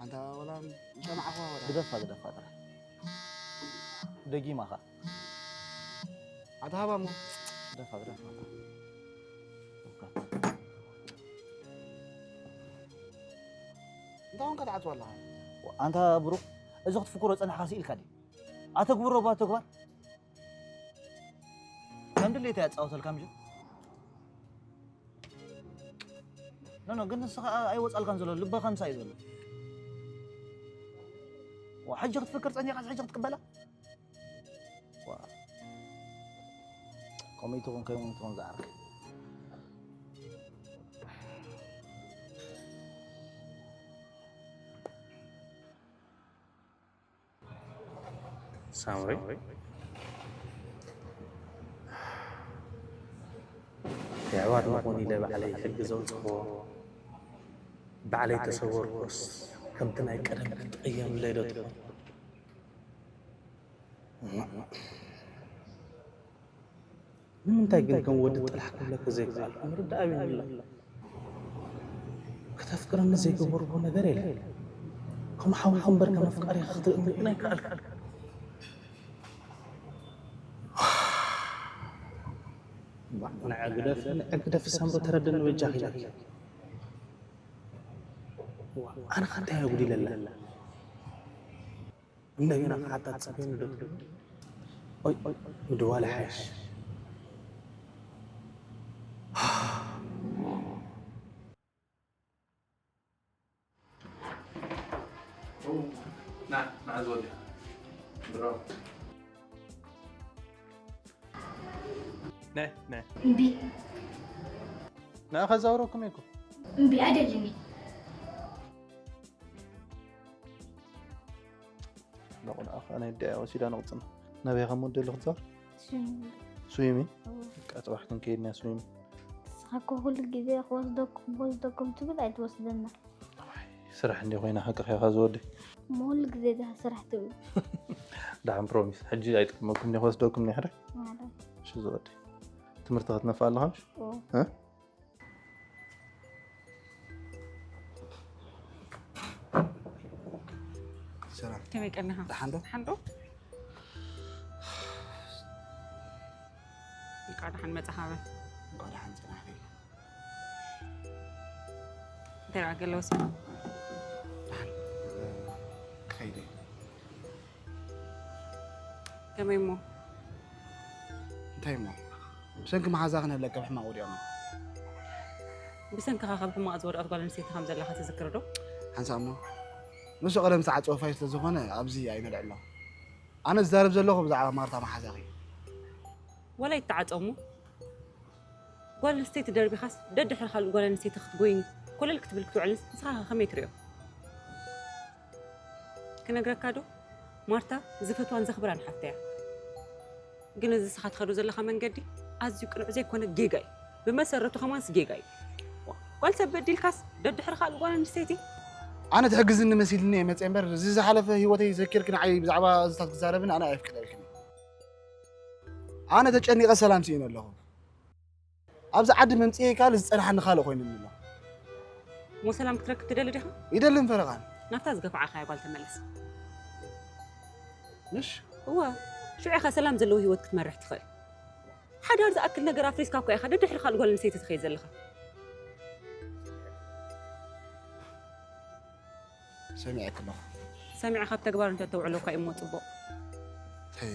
ኣንታ ወላ ምሰማዕኹዋ ወላ። ግደፋ፣ ግደፋ ጥራሕ። ደጊማ ኸኣ። ኣታ ሃባ እሞ። ግደፋ፣ ግደፋ። እንታይ ኾንካ ትዓጽዋ ኣለኻ? ኣንታ ብሩኽ፣ እዚ ክትፍክሮ ጸኒሕካ ስኢልካ ድዩ? ኣተግብሮ እባ ተግባር። ከም ድሌታ እያ ትጻወተልካ ምሽ? ኖ፣ ኖ፣ ግን ንስኻ ኣይወጻልካን ዘሎ፣ ልብኻ ምሳይ እዩ ዘሎ። ዋ፣ ሕጂ ክትፍክር ጸኒሕካስ ሕጂ ክትቅበላ? ዋ። ከምኡ ይትኹን ከይምኡ ይትኹን ዝዓርከይ። ሳምሪ፣ የዕዋት መኾን ኢለ ባዕለይ ሕጊ ዘውጽእዎ፣ ባዕለይ ተሰወርኩስ፣ ከምቲ ናይ ቀደም ክትቕየምለይ ዶ ትኾን? ንምንታይ ግን ከም ወዲ ጥላሕ ክብለኪ ዘይከኣልኩ ምርዳእ ኣብዩኒ ኣሎ። ከተፍቅረኒ ዘይገበርኩ ነገር የለን። ከም ሓውኺ እምበር ከም ኣፍቃሪኺ ክትርእይኒ እውን ኣይከኣልኩን። ንዒ ግደፊ፣ ንዒ ግደፊ ሳምሪ ተረድኒ በጃኺ ኢለኪ። ኣነ ከ እንታይ ኣጉዲለላ? እንደገና ክሓታ ትጽበየኒ ዶ ትብሊ? ኦይ፣ ኦይ፣ ምድዋል ይሓይሽ። ና፣ ና፣ ዝወዲ። ብሮ። ነ፣ ነ። እምቢ። ንዓ ከዛውረኩም እኮ። እምቢ፣ ኣይደልን እየ። ንቑ ንዓ ከኣ ናይ ኣዲኣ ወሲዳ ንቕጽና። ናበይ ከም ወዲ ኣለኹ ትዛር? ስዊሚንግ። ስዊሚንግ? እዎ። በቃ ጽባሕ ክንከይድ ኢና ስዊሚንግ። ንስኻ እኮ ኩሉ ግዜ ክወስደኩም፣ ክወስደኩም ትብል ኣይትወስደና። ኣይ፣ ስራሕ እንዲ ኮይና ሓቅኻ ኢኻ ዝወደይ። እሞ ኩሉ ግዜ እዛ ስራሕ ትብል። ደሓን ፕሮሚስ። ሕጂ ኣይጥቅመኩም እየ ክወስደኩም እየ ሕራይ? ማለት። እሺ ዝወደይ። ትምህርቲ ክትነፍዕ ኣለኻ ምሽ? እዎ። እ? ሰላም። ከመይ ቀኒኻ? ደሓን ዶ? ደሓን ዶ? እንኳዕ ደሓን መጻኻ በል። እንኳዕ ደሓን ጸናሕኪ። እንታይ ደኣ ገለ ወሲኑ? ደሓን፣ እ፣ ክኸይድ እየ። ከመይ እሞ? እንታይ እሞ? ብሰንኪ መሓዛ ክንህለክ ኣብ ሕማቕ ወዲቕና። ብሰንክኻ ካብ ሕማቕ ዝወደቐት ጓል ኣንስተይቲ ከም ዘለኻ ትዝክር ዶ? ሓንሳእ እሞ፣ ንሱ ቀደም ዝተዓጸወ ፋይል ስለ ዝኾነ ኣብዚ ኣይነልዕሎ። ኣነ ዝዛረብ ዘለኹ ብዛዕባ ማርታ መሓዛኺ። ዋላ ይተዓጸው እሞ፣ ጓል ኣንስተይቲ ደርቢኻስ ደድሕሪ ካልእ ጓል ኣንስተይቲ ክትጎይን ኮለል ክትብል ክትውዕልንስ ንስኻ ከ ከመይ ትሪኦ? ክነግረካ ዶ? ማርታ ዝፈትዋን ዘኽብራን ሓፍተይ እያ። ግን እዚ ንስኻ ትኸዶ ዘለኻ መንገዲ ኣዝዩ ቅኑዕ ዘይኮነ ጌጋ እዩ። ብመሰረቱ ከማንስ ጌጋ እዩ። ዋ፣ ጓል ሰብ በዲልካስ ደድሕሪ ካልእ ጓል ኣንስተይቲ? ኣነ ትሕግዝኒ መሲልኒ እየ መፅየ እምበር፣ እዚ ዝሓለፈ ህይወተይ ዘኪርኪ ንዓይ ብዛዕባ እዚታት ክዛረብን ኣነ ኣየፍቅደልክን። ኣነ ተጨኒቐ ሰላም ስኢነ ኣለኹ። ኣብዚ ዓዲ መምፅኤ ካልእ ዝፀንሓኒ ካልእ ኮይኑኒ ኣሎ። እሞ ሰላም ክትረክብ ትደሊ ዲኻ? ይደልን ፈረቓን ናብታ ዝገፋዕኻያ ጓል ተመለስ። ምሽ እወ፣ ሽዑ ኢኻ ሰላም ዘለዎ ህይወት ክትመርሕ ትኽእል። ሓዳር ዝኣክል ነገር ኣፍሪስካ እኮ ኢኻ ደድሕሪ ካልእ ጓል ኣንስተይቲ ትኸይድ ዘለኻ። ሰሚዐክ ኣለኹ። ሰሚዕኻ ኣብ ተግባር እንተተውዕሎ እኳ እዩ እሞ ፅቡቕ። ተይ፣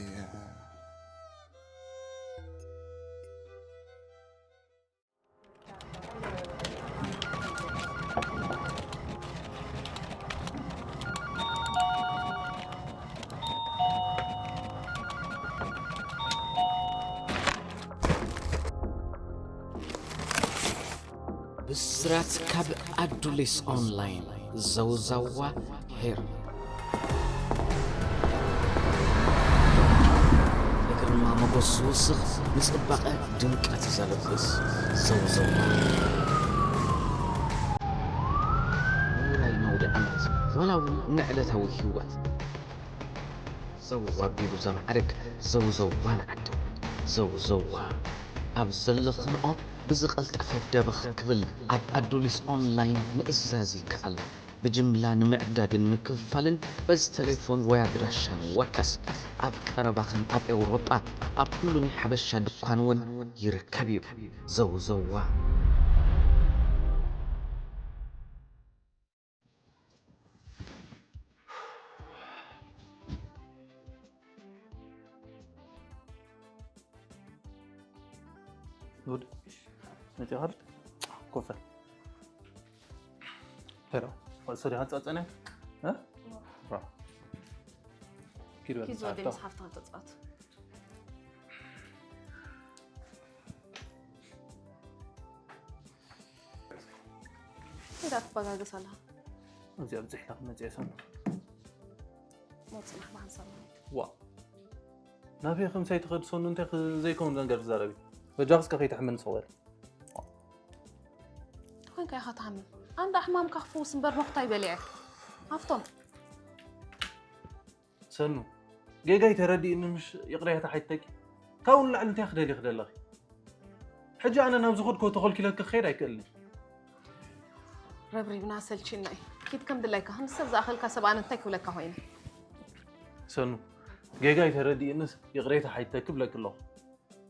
ብስራት ካብ ኣዱሊስ ኦንላይን። ዘውዘዋ ሄር፣ ንግርማ ሞገስ ዝውስኽ፣ ንጽባቐ ድምቀት ዘልብስ። ዘውዘዋ፣ ውራይ ነውዲ ዓመት፣ ዋላ እውን ንዕለታዊ ህይወት። ዘውዋ ኣቢሉ ዘማዕርግ፣ ዘውዘዋ ንዓዱ። ዘውዘዋ፣ ኣብ ዘለኽንኦ ብዝቐልጠፈ ደበኽ ክብል፣ ኣብ ኣዱሊስ ኦንላይን ምእዛዝ ይከኣል። ብጅምላ ንምዕዳግን ምክፍፋልን በዚ ተሌፎን ወይ ኣድራሻ ንወከስ። ኣብ ቀረባኽን ኣብ ኤውሮጳ ኣብ ኩሉ ናይ ሓበሻ ድኳን እውን ይርከብ እዩ። ዘውዘዋ። ጉድ መፂኻ ዶ? ኮፈ ሄሎ፣ ወሰደ ሀጻጸነ እ? ራ ኪድ ወደ ኪድ ወደ ጻፍታ መጽሓፍቲ ተጻወት። እንታይ ትበጋገስ ኣለኻ? እዚኣ ብፅሒላ ክትመፅእ እየ ሰኑ። ሞት ጽናሕ ብሓንሳብ ማለት። ዋ ናበይ ከምሳይ ትኸድ ሰኑ? እንታይ ዘይከውን ነገር ትዛረቢ? በጃኽስ ከ ከይትሕምን ሰው በል። ተኾይንካ ኢኻ ትሓምም። ኣንዳ ሕማምካ ክፍውስ እምበር መኹታይ በሊዐ። ሃፍቶም። ሰኑ ጌጋይ ተረዲእኒ ምሽ ይቕሬታ ሓይተኪ ካብኡ ንላዕሊ እንታይ ክደሊ ክደለኺ? ሕጂ ኣነ ናብ ዝኸድኮ ተኸልኪለኪ ክኸይድ ኣይክእልን። ረብሪብና ሰልችና እዩ። ኪድ ከም ድላይካ ክንሰብ ዝኣኸልካ ሰብ ኣነ እንታይ ክብለካ ኮይነ? ሰኑ ጌጋይ ተረዲእንስ ይቕሬታ ሓይተኪ ብለኪ ኣለኹ።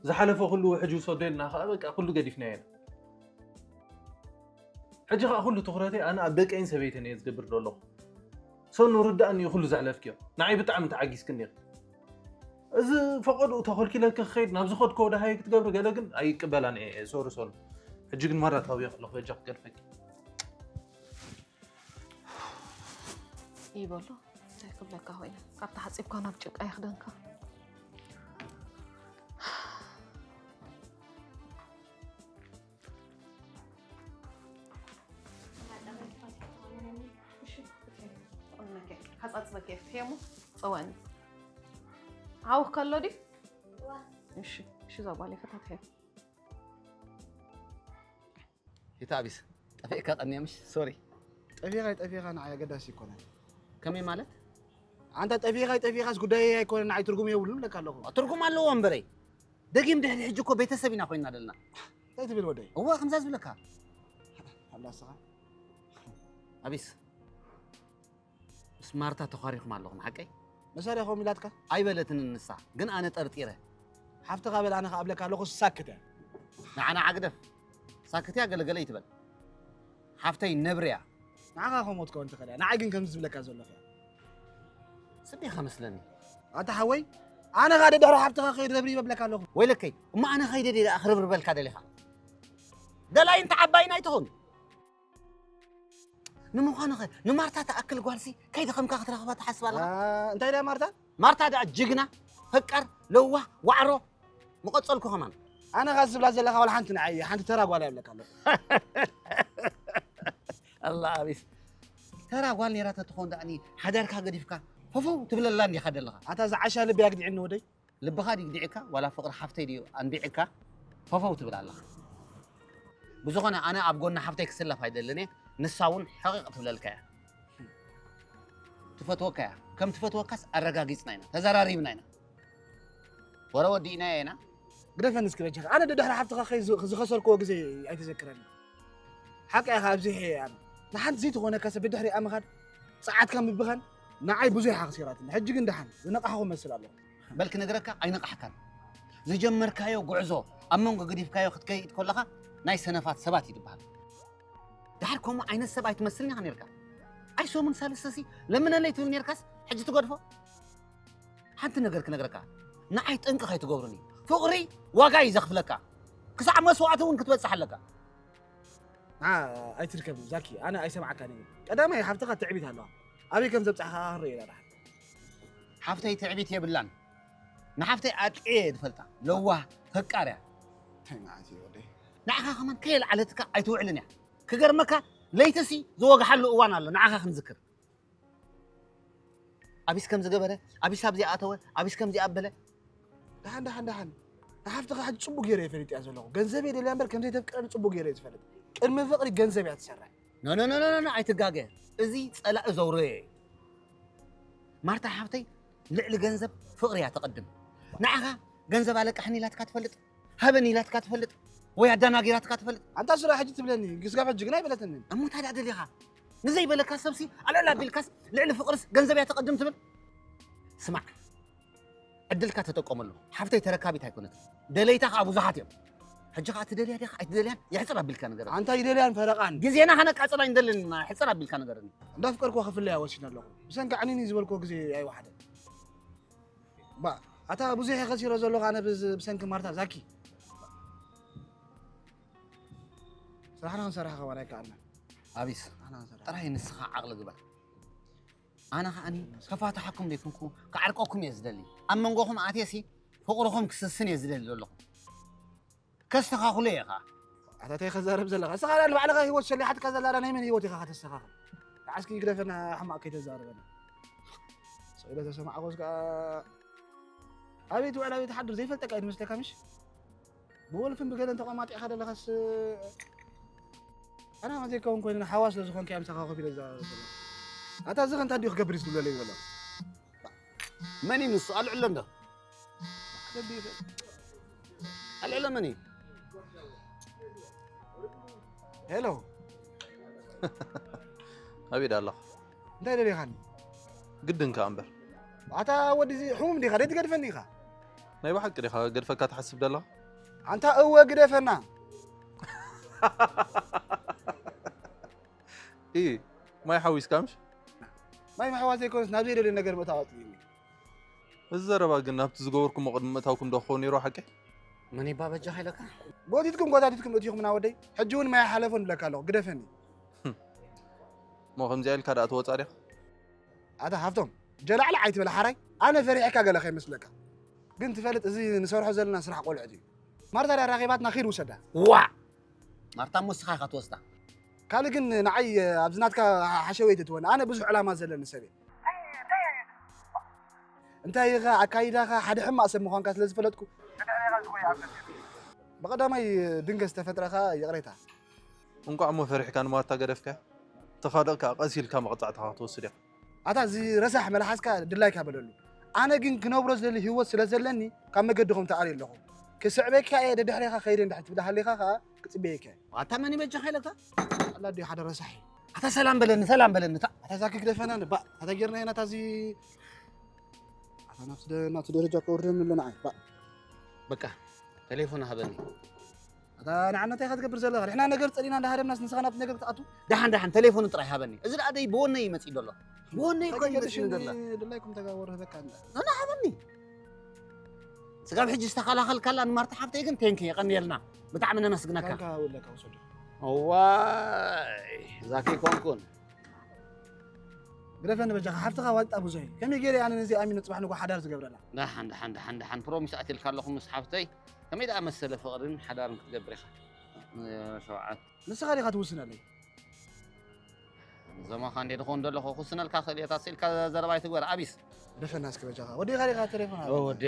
ዝሓለፈ ኩሉ ውሕጅ ውሰዶ ኢልና ከዓ በቃ ኩሉ ገዲፍናዮ ኢና። ሕጂ ከዓ ኩሉ ትኹረተይ ኣነ ኣብ ደቀይን ሰበይተን እየ ዝገብር ዘለኹ። ሰኑ ርዳእኒ እዩ ኩሉ ዘሕለፍክዮ። ንዓይ ብጣዕሚ ተዓጊስክኒ ኢኺ። እዚ ፈቐድኡ ተኸልኪለኪ ክኸይድ ናብ ዝኸድኮ ወደ ሃየ ክትገብሪ ገለ ግን ኣይቅበላን እየ ሶሪ ሰኑ። ሕጂ ግን ማራ ተባቢኸ ኣለኹ በጃ ክገድፈኪ። ይበሎ እንታይ ክብለካ ኮይነ ካብቲ ሓፂብካ ናብ ጭቃ ይኽደንካ። ሓፃፅበ ከየፍትሕየሙ ፀወኒ። ዓውኽ ከሎ ድዩ? እሺ እሺ እዛ ጓል ይፈታትሐ። ይታቢስ ጠፊእካ ቀኒያ ምሽ ሶሪ። ጠፊኻ ጠፊኻ ንዓይ ኣገዳሲ ይኮነን። ከመይ ማለት? ኣንታ ጠፊኻ ጠፊኻስ ጉዳይ ኣይኮነን፣ ንዓይ ትርጉም የብሉን ለካ ኣለኹ። ትርጉም ኣለዎ እምበረይ። ደጊም ድሕሪ ሕጂ እኮ ቤተሰብ ኢና ኮይና ዘለና። እንታይ ትብል ወደይ? እወ ከምዛ ዝብለካ። ኣላ ስኻ ኣቢስ ምስ ማርታ ተዃሪኹም ኣለኹም ሓቀይ? መሳርያ ኾም ኢላትካ? ኣይበለትንን ንሳ፣ ግን ኣነ ጠርጢረ። ሓፍትኻ በል ኣነ ከኣብለካ ኣለኹ ሳክተ። ንዓ ንዓ ግደፍ። ሳክትያ ገለገለ ይትበል። ሓፍተይ ነብርያ። ንዓኻ ከሞትካ ወንቲ ከዳ ንዓይ ግን ከምዚ ዝብለካ ዘለኹ። ስዲኻ መስለኒ። ኣታ ሓወይ ኣነ ኻ ደድሕሪ ሓፍትኻ ከይድ ረብሪ ይበብለካ ኣለኹ። ወይለከይ እሞ ኣነ ኸይደ ደኣ ክርብርበልካ ደሊኻ? ደላይን ተዓባይን ኣይትኹን። ንምዃኑ ኸ ንማርታ ትኣክል ጓልሲ ከይደኸምካ ክትረኽባ ትሓስብ ኣለኻ? እንታይ ድያ ማርታ? ማርታ ደኣ ጅግና፣ ፈቃር፣ ለዋህ፣ ዋዕሮ፣ መቐጸልኩ ኸማን። ኣነ ኻስ ዝብላ ዘለኻ ዋላ ሓንቲ ንዓይ እያ፣ ሓንቲ ተራ ጓል እያ እብለካ ኣለኹ። ኣላ ኣቢስ ተራ ጓል ነይራ ተትኾን ደኣኒ ሓዳርካ ገዲፍካ ፈፈው ትብለላ እንዲኻ ደለኻ። ኣታ ዝዓሻ ልቢ ኣግዲዕኒ ወደይ። ልብኻ ድዩ ግዲዕካ ዋላ ፍቕሪ ሓፍተይ ድዩ ኣንቢዕካ ፈፈው ትብል ኣለኻ። ብዝኾነ ኣነ ኣብ ጎኒ ሓፍተይ ክስለፍ ኣይደልን እየ፣ ንሳ እውን ሕቕቕ ትብለልካ እያ። ትፈትወካ እያ፣ ከም ትፈትወካስ ኣረጋጊጽና ኢና፣ ተዘራሪብና ኢና። ወረ ወዲእናዮ ኢና፣ ግደፈኒ እስኪ በጃኻ። ኣነ ደድሕሪ ሓፍትኻ ከይ ዝ-፣ ዝኸሰርክዎ ግዜ ኣይትዘክረኒ። ሓቂ ኢኻ ኣብዚሐ እየ ኣነ። ንሓንቲ ዘይትኾነካ ሰብ ደድሕሪኣ ምኻድ፣ ጸዓትካ ምብኻን ንዓይ ብዙሕ እያ ኣኽሲራትኒ። ሕጂ ግን ደሓን ዝነቃሕኹ መስል ኣለኹ። በል ክነግረካ ኣይነቃሕካን። ዝጀመርካዮ ጉዕዞ ኣብ መንጎ ገዲፍካዮ ክትከይድ ከለኻ ናይ ሰነፋት ሰባት እዩ ዝበሃል። ደሓር ከምኡ ዓይነት ሰብ ኣይትመስልን ኢኻ ነርካ። ኣይ ሰሙን ሳልሰሲ ለምነለይ ትብል ነርካስ ሕጂ ትገድፎ። ሓንቲ ነገር ክነግረካ፣ ንዓይ ጠንቂ ከይትገብሩኒ። ፍቕሪ ዋጋ እዩ ዘኽፍለካ። ክሳዕ መስዋእቲ እውን ክትበጽሕ ኣለካ። ንዓ ኣይትድከም ዛኪ፣ ኣነ ኣይሰምዓካን እየ። ቀዳማይ ሓፍትኻ ትዕቢት ኣለዋ። ኣበይ ከም ዘብጽሕኻ ክርኢ እየ ደሓር። ሓፍተይ ትዕቢት የብላን። ንሓፍተይ ኣጥዕየ እየ ዝፈልጣ። ለዋህ፣ ፈቃር እያ። እንታይ መዓት እዩ ወደይ? ንዓኻ ከማን ከየልዓለትካ ኣይትውዕልን እያ። ክገርመካ፣ ለይትሲ ዝወግሓሉ እዋን ኣሎ፣ ንዓኻ ክንዝክር። ኣቢስ ከም ዝገበረ፣ ኣቢስ ኣብዚ ኣተወ፣ ኣቢስ ከምዚ ኣበለ። ደሓን፣ ደሓን፣ ደሓን። ንሓፍትኻ ሕጂ ጽቡቕ ገይረ እየ ፈሊጥያ ዘለኹ። ገንዘብ እየ ደልያ እምበር ከም ዘይተፍቅረኒ ጽቡቕ ገይረ እየ ዝፈልጥ። ቅድሚ ፍቕሪ ገንዘብ እያ ትሰርሕ። ኖ፣ ኖ፣ ኖ፣ ኖ፣ ኖ፣ ኣይትጋገ። እዚ ጸላኢ ዘውረዮ እዩ። ማርታ ሓፍተይ ልዕሊ ገንዘብ ፍቕሪ እያ ተቐድም። ንዓኻ ገንዘብ ኣለቃሕኒ ኢላትካ ትፈልጥ? ሃበኒ ኢላትካ ትፈልጥ? ወይ ኣደናጊራትካ ትፈልጥ? ኣንታ ስራሕ ሕጂ ትብለኒ፣ ክስጋብ ሕጂ ግን ኣይበለትንን። እሞ ታዲያ ደሊኻ? ንዘይበለካ ሰብሲ ኣልዕል ኣቢልካስ ልዕሊ ፍቕርስ ገንዘብ እያ ተቐድም ትብል? ስማዕ፣ ዕድልካ ተጠቀመሉ። ሓፍተይ ተረካቢት ኣይኮነትን። ደለይታ ከኣ ብዙሓት እዮም። ሕጂ ከኣ ትደልያ ዲኻ ኣይትደልያን የሕጽር ኣቢልካ ነገር። ኣንታ ይደልያን ፈረቓን። ግዜና ከነቃጽላ ኣይንደልን፣ ሕጽር ኣቢልካ ነገርኒ። እንዳፍቀርኩ ክፍለያ ወሲነ ኣለኹ። ብሰንኪ ዓኒኒ ዝበልክዎ ግዜ ኣይወሓደን። ባ፣ ኣታ ብዙሕ ከሲረ ዘለኹ ኣነ ብዝ-፣ ብሰንኪ ማርታ ዛኪ። ስራሕና ክንሰርሕ ከማን ኣይከኣልናን። ኣቢስ፣ ስራሕና ክንሰርሕ። ጥራይ ንስኻ ዓቕሊ ግበር። ኣነ ከኣኒ ከፋትሓኩም ዘይኮንኩ፣ ክዓርቀኩም እየ ዝደሊ። ኣብ መንጎኹም ኣትየሲ ፍቕርኹም ክስስን እየ ዝደሊ ዘለኹ። ከስተኻኽሎ እየ ኸኣ። ኣታ እንታይ ከዛረብ ዘለኻ? እስኻ ንባዕልኻ ህይወት ሸሊሓትካ ዘላ ናይ መን ህይወት ኢኻ ከተስተኻኽል? ንዓስኪ ግደፈና፣ ሕማቕ ከይተዛረበና። ስቕ ኢለ ተሰማዕኮስ ከኣ ኣበይ ትውዕል ኣበይ ትሓድር ዘይፈልጠካ እዩ ዝመስለካ ምሽ? ብወልፍን ብገለን ተቋማጢዕካ ዘለኻስ ኣና ዘይከውን ኮይኑ ሓዋ ስለ ዝኾንካ እያ ምሳኻ ኮፍ ኢለ ዝዛረብ ዘለኹ። ኣታ እዚ ከ እንታይ ድዩ ክገብር እዩ ዝብለለይ ዘሎ? መን እዩ ንሱ? ኣልዕሎ እንዶ። ኣልዕሎ መን እዩ? ሄሎ። ኣበይ ደኣ ኣለኻ? እንታይ ደሊኻኒ? ግድን ከኣ እምበር። ኣታ ወዲ እዚ ሕሙም ዲኻ? ደይ ትገድፈኒ ኢኻ? ናይ ብሓቂ ዲኻ ገድፈካ ትሓስብ ደለኻ? ኣንታ እወ ግደፈና። ኢ፣ ማይ ሓዊስካ ምሽ? ማይ ምሕዋስ ዘይኮነስ ናብ ዘይደልዮ ነገር ምእታው ኣጽሊኒ። እዚ ዘረባ ግን ናብቲ ዝገበርኩሞ ቅድሚ ምእታውኩም ዶ ክኸውን ነይሩ ሓቂ? መን ይባ በጃኻ ኢለካ? ጎቲትኩም ጎታቲትኩም እቲኹምና ወደይ። ሕጂ እውን ማይ ሓለፎ ንብለካ ኣለኹ። ግደፈኒ። እሞ ከምዚኣ ኢልካ ደኣ ትወጻ ዲኻ? ኣታ ሃፍቶም፣ ጀላዕላዕ ኣይትበል ሓራይ። ኣነ ፈሪሐካ ገለ ከይመስለካ። ግን ትፈልጥ እዚ ንሰርሖ ዘለና ስራሕ ቆልዑት እዩ። ማርታ ድያ ራኺባትና ኺድ ውሰዳ። ዋ! ማርታ እሞ ንስኻ ኢኻ ትወስዳ። ካልእ ግን ንዓይ ኣብዚ ናትካ ሓሸወይ ትትወኒ። ኣነ ብዙሕ ዕላማ ዘለኒ ሰብ እየ። እንታይ ኢኻ ኣካይዳኻ ሓደ ሕማቕ ሰብ ምዃንካ ስለ ዝፈለጥኩ። ብቐዳማይ ድንገት ዝተፈጥረኻ ይቕሬታ። እንቋዕ እሞ ፈሪሕካ ንማርታ ገደፍካያ። ተኻድቕካ ቀስ ኢልካ መቕጻዕትኻ ክትወስድ ኢኻ። ኣታ እዚ ረሳሕ መልሓስካ ድላይካ በለሉ። ኣነ ግን ክነብሮ ዝደሊ ህይወት ስለ ዘለኒ ካብ መገድኹም ተኣልየ ኣለኹ። ክስዕበካ እየ ደድሕሬኻ ከይደ እንድሕር ትብል ሃሊኻ ከኣ ክጽበየካ እየ። ኣታ መን ይበጃኻ ኢለካ? ኣላ ድዩ ሓደ ረሳሕ እዩ። ኣታ ሰላም በለኒ፣ ሰላም በለኒ። እታ ኣታ ዛኪ ግደፈና ንባእ። ኣታ ጌርና ኢና እታ እዚ ኣታ ናብቲ ደ-፣ ናብቲ ደረጃ ከወርደኒ ኣሎ ንዓይ። ባእ። በቃ ቴሌፎን ሃበኒ። ኣታ ንዓና እንታይ ኢኻ ትገብር ዘለኻ? ንሕና ነገር ጸሊና እንዳሃደምናስ ንስኻ ናብቲ ነገር ክትኣቱ? ደሓን ደሓን ቴሌፎኑ ጥራይ ሃበኒ። እዚ ደኣ ደይ ብወነይ ይመጽእ ዘሎ። ብወነይ እኮ እንታይ ይመጽእ ገደሽኒ ደላ። ድላይኩም ተጋወሩ ህበካ እንዳ። ኣና ሃበኒ። ስጋብ ሕጂ ዝተኸላኸልካላ ንማርታ ሓፍተይ ግን ቴንኪ የቐንየልና። ብጣዕሚ ነመስግነካ። ካንካ ውለካ ውሰዱ። እዋይ ዛኪ ኮንኩን። ግደፈኒ በጃኻ፣ ሓፍትኻ ዋልጣ ብዙሕ እዩ። ከመይ ገይረ ኣነ ነዚ ኣሚነ ጽባሕ ንግሆ ሓዳር ዝገብረላ? ደሓን፣ ደሓን፣ ደሓን፣ ደሓን፣ ፕሮሚስ ኣትልካ ኣለኹ ምስ ሓፍተይ። ከመይ ደኣ መሰለ ፍቕርን ሓዳርን ክትገብር ኢኻ? ሸውዓተ። ንስኻ ዲኻ ትውስነለይ? ዘማኻ እንዴ ድኾን ደለኹ፣ ክውስነልካ ክእል እየ፣ ታስ ኢልካ ዘረባ ኣይትግበር፣ ኣቢስ። ግደፈና እስኪ በጃኻ። ወዲኻ ዲኻ ቴሌፎን ሃበኒ? ወዴ።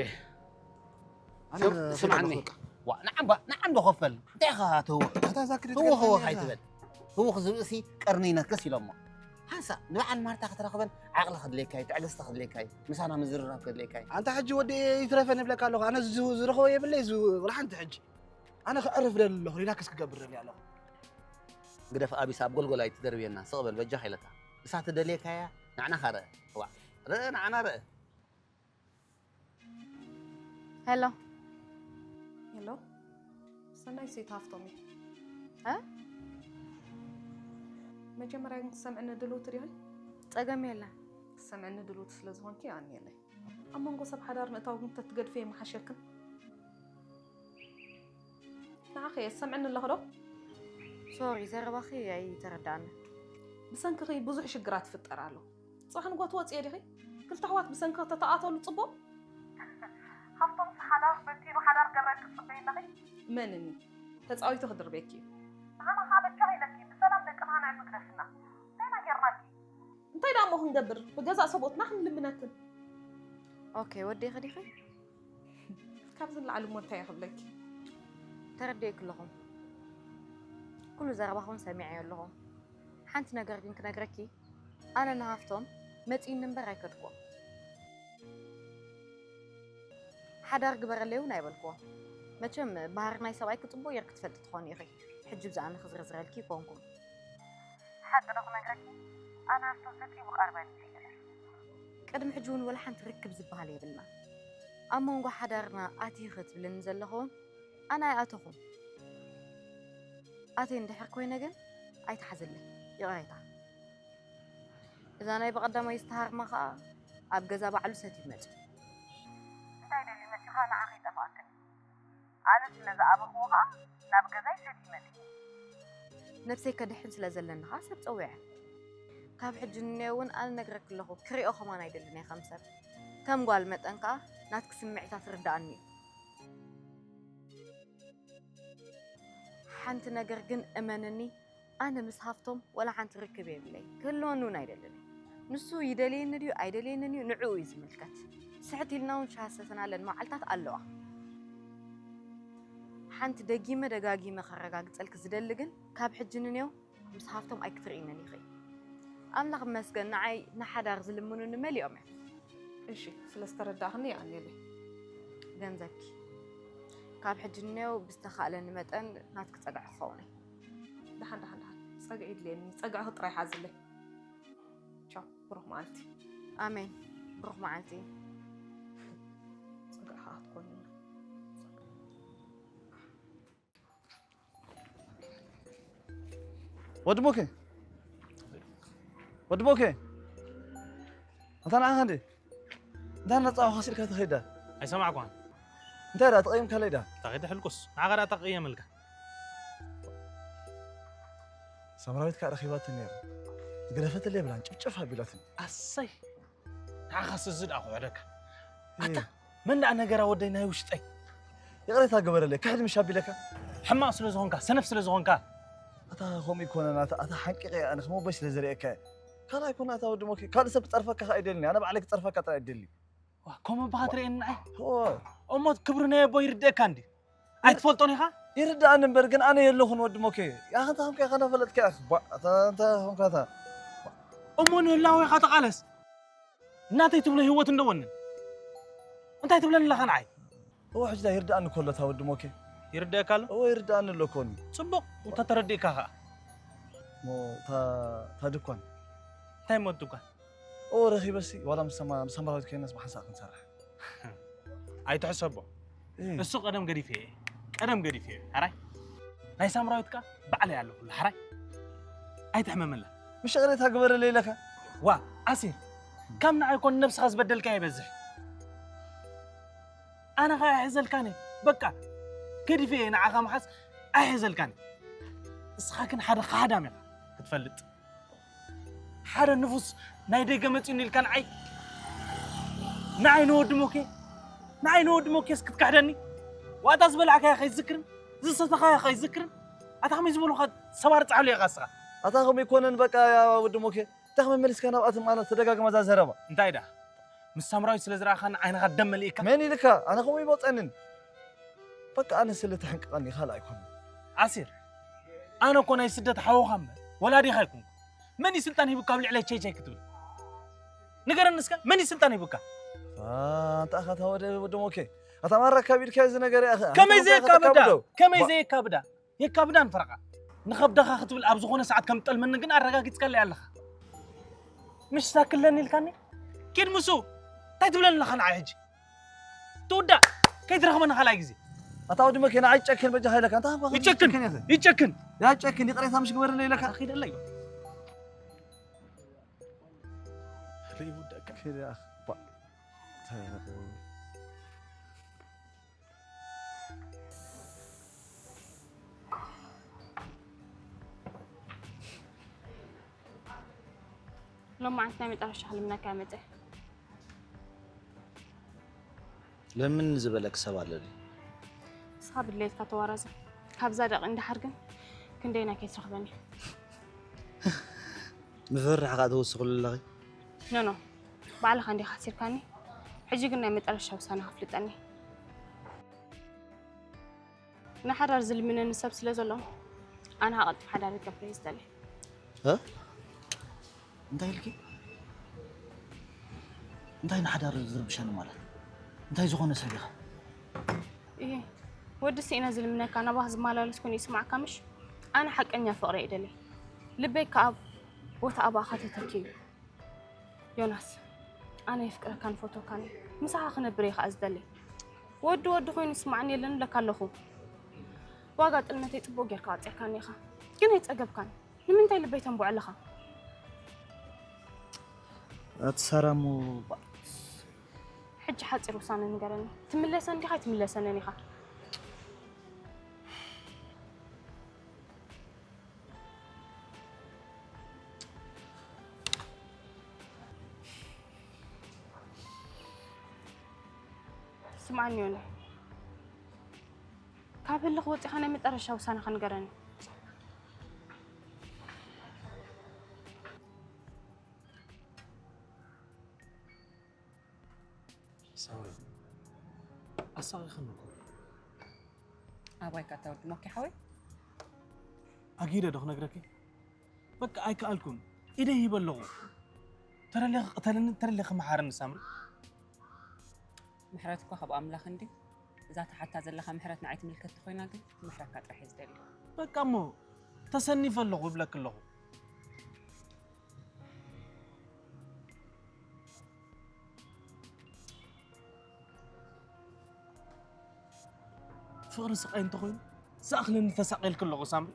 ኣነ ስም-፣ ስምዓኒ። ከይደ በኹልካ። ዋ፣ ንዓም ባ-፣ ንዓም ዶ ኸፈል? እንታይ ኢኻ ትህወኽ? ኣታ ዛኪ ትህወኽ፣ ትገርመኒ ህወኽ ኢኻ። ኣይትበል። ህወኽ ዝብልሲ ቀርኒ ይነክስ ኢሎሞ። ሓንሳእ ንበዓል ማርታ ክትረኽበን ዓቕሊ ከድልየካ እዩ፣ ትዕግስቲ ከድልየካ እዩ፣ ምሳና ምዝርራብ ከድልየካ እዩ። ኣንታ ሕጂ ወዲ ይትረፈን ይብለካ ኣለኹ። ኣነ ዝረኸቦ የብለይ እዚ ወላ ሓንቲ ሕጂ። ኣነ ክዕርፍ ደሊ ኣለኹ፣ ሪላክስ ክገብር ደሊ ኣለኹ። ግደፍ ኣቢስ ኣብ ጎልጎል ኣይትደርብየና፣ ስቕ በል በጃኻ ኢለካ። እሳ ትደልየካያ ንዓና ኸ ርእ። እዋ፣ ርእ ንዓና ርእ። ሄሎ ሄሎ፣ ሰናይ ሴት ሃፍቶም እዩ። እ? መጀመርያ ግን ክሰምዕኒ ድልውቲ ዲኺ? ጸገም የለን። ክሰምዕኒ ድልውቲ ስለ ዝኾንኪ የቐንየለይ። ኣብ መንጎ ሰብ ሓዳር ምእታው ግን ተትገድፍዮ ይመሓሸክን። ንዓኺ የሰምዕኒ ኣለኹ ዶ? ሶሪ ዘረባኺ ኣይተረዳኣንን። ብሰንክኺ ብዙሕ ሽግራት ይፍጠር ኣሎ። ጽባሕ ንግሆ ትወጽዮ ዲኺ? ክልተ ኣሕዋት ብሰንክኺ ተተቓተሉ ጽቡቕ? ሃፍቶምስ ሓዳር በቲኑ ሓዳር ክገብረልኪ ትጽበዪ ኣለኺ? እመንኒ ተጻዊቱ ክድርብየኪ እዩ። ንዓና ኸኣ በጃኺ ኢለኪ ብሰላም ደቅና ንዕቢ ግደፍና። እንታይ ኢና ጌርናኪ? እንታይ ደኣ እሞ ክንገብር ብገዛእ ሰብኡትና ክንልምነክን። ኦኬ ወዲኺ ዲኺ? ካብዚ ንላዕሊ እሞ እንታይ እየ ክብለኪ? ተረዲኤኪ ኣለኹ። ኩሉ ዘረባኹም ሰሚዐዮ ኣለኹ። ሓንቲ ነገር ግን ክነግረኪ፣ ኣነ ንሃፍቶም መጺእኒ እምበር ኣይከድኩዎን። ሓዳር ግበረለይ እውን ኣይበልኩዎን። መቸም ባህሪ ናይ ሰብኣይኪ ጽቡቕ ጌርኪ ትፈልጢ ትኾኒ ኢኺ። ሕጂ ብዛዕባ ኣነ ክዝርዝረልኪ ኣይኮንኩን። ሓቂ ዶ ክነግረኪ? ኣነ ሃፍቶም ፈጺሙ ክቐርበኒ ዘይደለኹ። ቅድሚ ሕጂ እውን ወላ ሓንቲ ርክብ ዝበሃል የብልና። ኣብ መንጎ ሓዳርና ኣቲኺ ትብልኒ ዘለኺ እውን ኣነ ኣይኣተኹን። ኣትየ እንድሕር ኮይነ ግን ኣይትሓዝለይ። ይቕሬታ። እዛ ናይ ብቐዳማይ ዝተሃርማ ኸኣ ኣብ ገዛ ባዕሉ ሰትዩ መጺኡ። እንታይ ደልዩ መጺኡ ኸኣ ንዓኺ ይጠፍኣክን። ኣነ ስለ ዝኣበኽዎ ኸኣ ናብ ገዛይ ሰትዩ መጺኡ። ነብሰይ ከድሕን ስለ ዘለኒ ኸኣ ሰብ ጸዊዐ። ካብ ሕጂ ንኔው እውን ኣነ ነግረኪ ኣለኹ፣ ክሪኦ ኸማን ኣይደልን እየ ከም ሰብ። ከም ጓል መጠን ከኣ ናትኪ ስምዒታት ይርድኣኒ እዩ። ሓንቲ ነገር ግን እመንኒ፣ ኣነ ምስ ሃፍቶም ወላ ሓንቲ ርክብ የብለይ፣ ክህልወኒ እውን ኣይደልን እየ። ንሱ ይደልየኒ ድዩ ኣይደልየንን እዩ ንዕኡ እዩ ዝምልከት። ስሕት ኢልና እውን ሻሂ ዝሰተናለን መዓልታት ኣለዋ። ሓንቲ ደጊመ ደጋጊመ ከረጋግጸልኪ ዝደሊ ግን ካብ ሕጂ ንኔው ምስ ሃፍቶም ኣይክትርእይንን ኢኺ። ኣምላኽ ይመስገን ንዓይ ንሓዳር ዝልምኑኒ መሊኦም እዮም። እሺ ስለ ዝተረዳእኽኒ የቐንየለይ። ገንዘብኪ ካብ ሕጂ ንኔው ብዝተኻእለኒ መጠን ናትኪ ጸግዒ ክኸውን እየ። ደሓን ደሓን ደሓን ጸግዒ የድልየኒ ጸግዕኺ ጥራይ ሓዝለይ። ቻው ብሩኽ መዓልቲ። ኣሜን ብሩኽ መዓልቲ። ጸግዕኻ ክትኮንና። ወዲ ሞኬ ወዲ ሞኬ ኣታ ንዓኻ እንዴ እንታይ እናጻወኻ ሲልካ ትኸይዳ ኣይሰማዕኳን እንታይ ደኣ ተቐይምካለይ ደኣ እንታይ ከይዳ ሕልቁስ ንዓኻ ደኣ ተቐየመልካ ሰምራዊት ከዓ ረኺባትኒ ነይራ ዝገደፈትለይ የብላን ጭፍጭፍ ኣቢላትኒ ኣሰይ ንዓኻስ እዚ ደኣ ክውሕደካ ኣታ መን ደኣ ነገራ ወደይ ናይ ውሽጠይ ይቕሬታ ግበረለይ ክሕድ ምሽ ኣቢለካ ሕማቕ ስለ ዝኾንካ ሰነፍ ስለ ዝኾንካ ኣታ ከምኡ ይኮነን ኣታ ኣታ ሓንቂቐ ኣነ ከም ኣቦይ ስለ ዝርእየካ ካልኣይ ኮነ ኣታ ወዲ ሞኬ ካልእ ሰብ ክጸርፈካ ከኣ ኣይደልን ኣነ ባዕለይ ክጸርፈካ ጥራይ ይደሊ ዋ ከም ኣቦኻ ትርእየኒ ንዓይ እሞ ክብሪ ናይ ኣቦ ይርድአካ እንዲ ኣይትፈልጦን ኢኻ ይርድኣኒ እምበር ግን ኣነ የለኹን ወዲ ሞኬ ያኸ እንታይ ከምካ ኢኻ እናፈለጥካ ኢኻ እንታይ ከምካ እታ እሞ ንህላወ ኢኻ ተቓለስ እናተይ ትብሎ ህይወት እንደወንን እንታይ ትብለኒ ኣለኻ ንዓይ እዎ ሕጂ ዳ ይርድኣኒ እኮ ኣሎ እታ ወዲ ሞኬ ይርድኣካ ኣሎ እዎ ይርድኣኒ ኣሎ እኮ ኒ ጽቡቕ እንተ ተረዲእካ ኸኣ እሞ እታ ድኳን እንታይ እሞ ድኳን እዎ ረኺበሲ ዋላ ምስ ሰማ- ምስ ሰማራዊት ኮይናስ ብሓንሳእ ክንሰርሕ ኣይትሕሰቦ እሱ ቀደም ገዲፈ እየ ቀደም ገዲፈ እየ ኣራይ ናይ ሳምራዊት ከኣ ባዕለይ ኣለኹላ ሓራይ ኣይትሕመመላ ምሽ ቅሬታ ግበረለይ ኢለካ ዋ ኣሲር ካብ ንዓይ ኮን ነብስኻ ዝበደልካ ይበዝሕ ኣነ ኸኣ ኣይሕዘልካን እየ በቃ ገዲፈ እየ ንዓኻ ምሓዝ ኣይሕዘልካን እየ እስኻ ግን ሓደ ኻህዳም ኢኻ ክትፈልጥ ሓደ ንፉስ ናይ ደገ መጺኡኒ ኢልካ ንዓይ ንዓይ ንወዲ ሞኬ ንዓይ ንወዲ ሞኬስ ክትክሕደኒ ዋእታ ዝበላዕካዮ ከይዝክርን ዝሰተኻዮ ከይዝክርን ኣታ ከመይ ዝበሉኻ ሰባር ጻሕሉ ኢኻ እስኻ ኣታ ከምኡ ይኮነን በቃ ያ ወዲ ሞኬ እንታይ ከመይ መሊስካ ናብኣቶም ኣነ ተደጋግማ እዛ ዘረባ እንታይ ዳ ምስ ሳምራዊት ስለ ዝረኣኻኒ ዓይንኻ ደም መሊእካ መን ኢልካ ኣነ ከምኡ ይመፀንን በቃ ኣነ ስለ ተሕንቅቐኒ ካልእ ኣይኮነን ኣሲር ኣነ እኮ ናይ ስደት ሓውኻ እምበር ወላዲኻ ኣይኮንኩ መን እዩ ስልጣን ሂቡካ ኣብ ልዕለይ ቸይ ቸይ ክትብል? ንገረኒ እስከ፣ መን እዩ ስልጣን ሂቡካ? ኣንታ ኣኻ እታ ወደ ወደ ሞኬ ኣታ ማራ ካቢድካ እዚ ነገር ያኸ ከመይ ዘየካብዳ ከመይ ዘየካብዳ የካብዳን ፈረቓ ንኸብደኻ ክትብል ኣብ ዝኾነ ሰዓት ከም ትጠልመኒ ግን ኣረጋጊጽካለይ ኣለኻ። ምሽ ሳክለኒ ኢልካኒ? ኪድ ምሱ እንታይ ትብለኒ ኣለኻ ንዓይ ሕጂ? ትውዳእ ከይትረኽበኒ ካልኣይ ግዜ። ኣታ ወዲ መኪና ኣይጨክን በጃኻ ኢለካ ኣንታ ይጨክን ይጨክን ያጨክን ይቕሬታ ምሽ ግበርለይ ኢለካ ኺደለይ ይውደቀ ኪድ ያኽ ሎማዓንቲ ናይ መጨረሻ ክልምነካ መፀ ለምን ዝበለክ ሰብ ኣለኒ ንስኻ ብድሌትካ ተዋራዘ ካብዛ ደቂ እንዳሓር ግን ክንደይና ከይትረኽበኒ ምፍርራሕ ከዓ ተወስኽሉ ኣለኺ ኖኖ ባዕልኻ እንዲኻ ኣሲርካኒ ሕጂ ግን ናይ መጨረሻ ውሳነ ከፍልጠኒ ንሓዳር ዝልምነኒ ሰብ ስለ ዘሎ ኣነ ሃቐልጥፍ ሓዳር ክገብረ እዩ ዝደሊ እንታይ ኢልኪ እንታይ ንሓዳር ዝርብሸኒ ማለት እንታይ ዝኾነ ሰብ ኢኻ እየ ወዲ ስኢነ ዝልምነካ ናባኽ ዝመላለስ ኮይኑ ይስማዕካ ምሽ ኣነ ሓቀኛ ፍቕሪ እየ ደሊ ልበይ ከኣ ቦታ ኣባኻ ተተኪዩ ዮናስ ኣነ የፍቅረካን ፈቶካን ምሳኻ ክነብር እየ ከዓ ዝደሊ ወዲ ወዲ ኮይኑ ስማዕኒ የለን ብለካ ኣለኹ ዋጋ ጥልመተይ ፅቡቅ ጌርካ ኣውፅእካኒ ኢኻ ግን ኣይፀገብካን ንምንታይ ልበይ ተንብዖ ኣለኻ ኣቲ ሳራሞ ሕጂ ሓፂር ውሳነ ንገረኒ ትምለሰን ዲኻ ኣይትምለሰንን ኢኻ ስምዓኒ ዮኒ ካብ ህልኽ ወፂኻ ናይ መጨረሻ ውሳነኻ ንገረኒ ሳውሪ ኣሳቒኽኒ እኮ ኣባይ ካታ ወዲ ሞኪ ሓወይ ኣጊደ ዶ ክነግረኪ በቃ ኣይከኣልኩን ኢደይ ሂበ ኣለኹ ተረሌ ክቕተለኒ ተረሌ ክመሓረኒ ሳምሪ ምሕረት እኳ ካብ ኣምላኽ እንዲ እዛ ትሓታ ዘለኻ ምሕረት ንዓይ ትምልከት ተኾይና ግን ምሕረትካ ጥራሕ እየ ዝደሊ በቃ እሞ ተሰኒፈ ኣለኹ እብለኪ ኣለኹ ፍቕሪ ስቓይ እንተኾይኑ ዝኣኽለኒ ተሳቒልኪ ኣለኹ ሳምሪ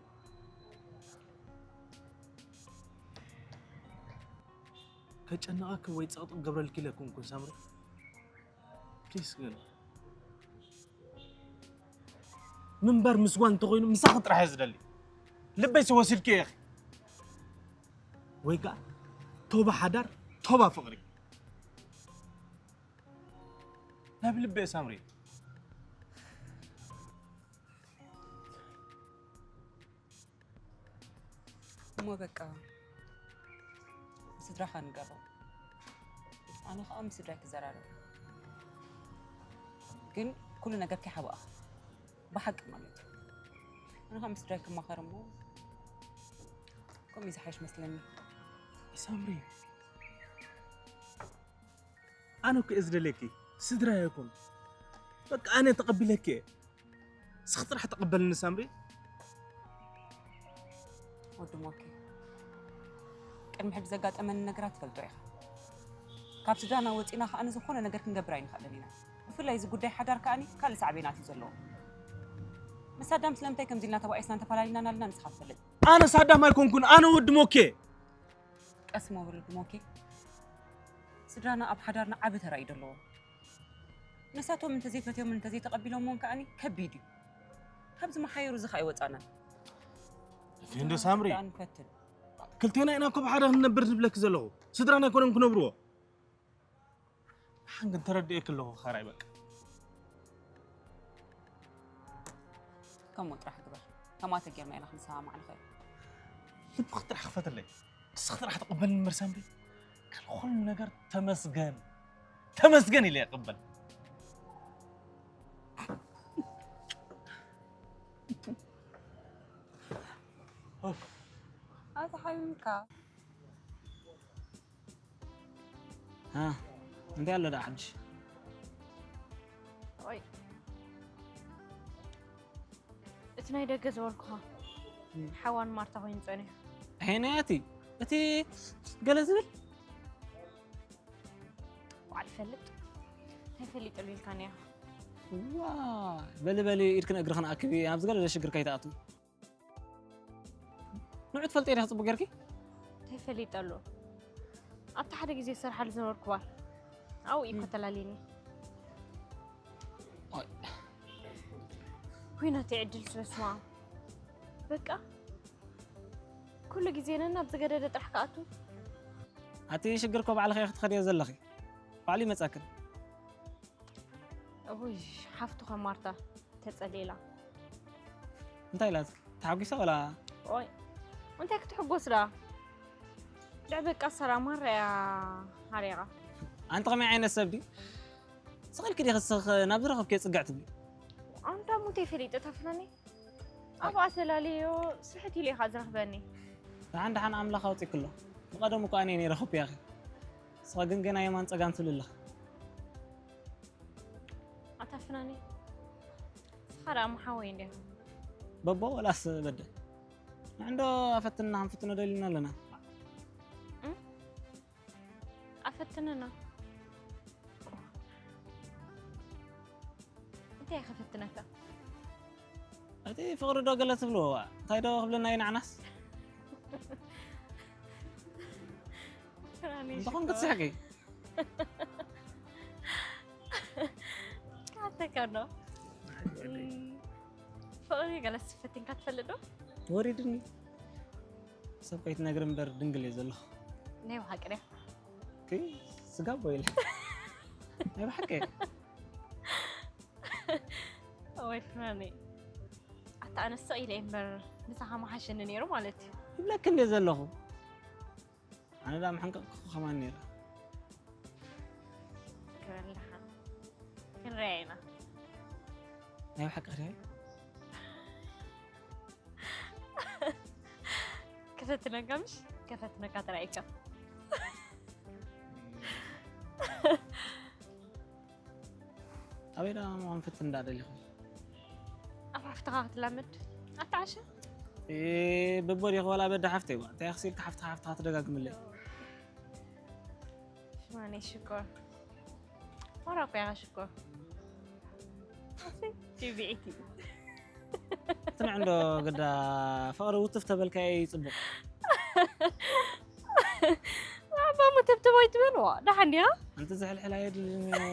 ከጨንቐኪ ወይ ጸቕጢ ክገብረልኪ ኢለ ኣይኮንኩን ሳምሪ ፕሊስ ግን ምንባር ምስጓን እንተኾይኑ ምሳኺ ጥራሕ እየ ዝደሊ ልበይሲ ወሲድኪ ኢኺ ወይ ከዓ ቶባ ሓዳር ቶባ ፍቕሪ ናብ ልበይ ሳምሪ እሞ በቃ ስድራኻ ንገሮም ኣነ ከዓ ምስ ስድራይ ክዘራረብ ግን ኩሉ ነገር ከይሓብኣኻ ብሓቂ ማለት እዩ ኣነ ከዓ ምስ ስድራይ ክማኸር እሞ ከምኡ ዝሓይሽ መስለኒ ሳምሪ ኣነ እኮ እየ ዝደልየኪ ስድራ የኩን በቃ ኣነ ተቐቢለኪ እየ ስኽ ጥራሕ ተቐበልኒ ሳምሪ ወዲ ሞኪ ቅድሚ ሕጂ ዘጋጠመኒ ነገራት ትፈልጦ ኢኻ ካብ ስድራና ወፂና ከዓ ንዝኾነ ነገር ክንገብር ኣይንኽእልን ኢና ብፍላይ እዚ ጉዳይ ሓዳር ከዓኒ ካልእ ሳዕቤናት እዩ ዘለዎ ምስ ኣዳም ስለምንታይ ከምዚ ኢልና ተባኢስና እንተፈላለና ናልና ንስኻ ትፈልጥ ኣነ ሳዳም ኣይኮንኩን ኣነ ወዲ ሞኬ ቀስ ሞ በል ወዲ ሞኬ ስድራና ኣብ ሓዳርና ዓቢ ተራ እዩ ዘለዎ ንሳቶም እንተዘይፈትዮምን እንተዘይተቐቢሎምዎን ከዓኒ ከቢድ እዩ ካብዚ መሓየሩ እዚ ከዓ ይወፃና እንዶ ሳምሪ ንፈትን ክልቴና ኢና እኮ ብሓደ ክንነብር ዝብለኪ ዘለኹ ስድራና ኣይኮነን ክነብርዎ ሓን ግን ተረድኤኪ ኣለኹ ኸራይ በቃ ከምኡ ጥራሕ ግበር ከምኣ ተጌርና ኢና ክንሰማማዕ ንኽእል ልብኺ ጥራሕ ክፈትለይ ንስኺ ጥራሕ ተቐበልኒ እምበር ሳምሪ ካልእ ኩሉ ነገር ተመስገን ተመስገን ኢለ ይቕበል ኣታ ሓቢብካ አ፣ እንታይ ኣሎ ደኣ ሓድሽ? ኦይ፣ እቲ ናይ ደገ ዝበልኩኻ ሓዋን ማርታ ኮይኑ ጸኒሑ። ሄነ እቲ እቲ ገለ ዝብል ዋዕል ፈልጥ እንታይ ፈሊጠሉ ኢልካኒ ኢኻ? ዋ፣ በሊ በሊ ኢድክን እግርኽን ኣክቢ፣ ኣብ ዝገለ ሽግር ከይትኣትዉ። ንዑ ትፈልጢ ኢኻ ጽቡቅ ጌርኪ። እንታይ ፈሊጠሉ ኣብቲ ሓደ ግዜ ዝሰርሓሉ ዝነበርኩ ባር ኣብኡ እዩ እኮ ተላልየኒ። ኦይ። ኩናት ዕድል ስበስማ በቃ ኩሉ ግዜ ነና ኣብ ዝገደደ ጥራሕ ክኣቱ። ኣቲ ሽግር እኮ ባዕልኺ ኢኺ ትኸድዮ ዘለኺ። ባዕሉ ይመጻክን። እውይ ሓፍቱ ከማርታ ተጸሊላ። እንታይ ኢላትኪ? ተሓጒሳ ወላ? ኦይ እንታይ ክትሕጎስ ዳ? ድዕ በቃ ሰራ ማራ እያ ሃሪቓ። ኣንቲ ከመይ ዓይነት ሰብ ዲ? ስቕ ኢልኪ ዲኺ ስኽ ናብ ዝረኸብክዮ ጽግዕ ትብሊ? ኣንታ ሙተይ ፈሊጠ ተፍናኒ ኣብኣ ተላለዮ ስሕት ኢሉ ኢኻ ዝረኽበኒ። ደሓን ደሓን ኣምላኽ ኣውጺእኪ ኣሎ። ብቐደሙ እኮ ኣነ እየ ነይረ ኮፒያኺ። ንስኻ ግን ገና የማን ጸጋም ትብሊ ኣለኺ። ኣታ ፍናኒ ንስኻ ደኣ እሞ ሓወይ እንዲኻ። በቦ ወላስ በደ? ንዕንዶ ኣፈትና ክንፍትኖ ደሊና ኣለና። ኣፈትንና እንታይ ከፈትነካ? እቲ ፍቕሪ ዶ ገለ ትብልዎ ዋ? እንታይ ዶ ክብለና እዩ ንዓናስ? ፍራኒ እንተኾን ሽኮር። ክትስሕቂ። ኣተካ ዶ ፍቕሪ ገለስ ፈቲንካ ትፈልጥ ዶ? ወሪድኒ። ሰብ ከይትነግሪ እምበር ድንግል እየ ዘለኹ። ናይ ብሓቂ ድያ? ክይ ስጋቦ ኢለ። ናይ ብሓቂ። ወይ ፍራኒ ኣታ ኣነስ ኢለ እምበር ምሳኻ መሓሸኒ ነይሩ ማለት እዩ። ይብለኪ እንደ ዘለኹ። ኣነ ዳ ምሕንቀቕኩ ከማን ነይረ። ክበልኻ ክንረያ ኢና። ናይ ብሓቂ ክሪያ። ከፈትነካ ምሽ ከፈትነካ ተራኢካ። ኣበይ ዳ ምዃን ፍትን እንዳ ደሊኹ። ኣብ ሓፍትኻ ክትላመድ ኣተዓሸ። ብቦ ዲኹ ዋላ በዳ ሓፍተይ ዋ እንታይ ክሲልካ ሓፍትኻ ሓፍትኻ ትደጋግምለይ። ሽማነይ ሽኮር ዋራ እኮ ኢኻ ሽኮር። ቲቪዒቲ ትንዕ እንዶ ግዳ ፍቕሪ ውትፍ ተበልካዮ እዩ ጽቡቕ። ኣባሙ ተብተባይ ትበልዋ ደሓን ድያ? ኣንቲ ዝሕልሕል ኣየድልን እዩ።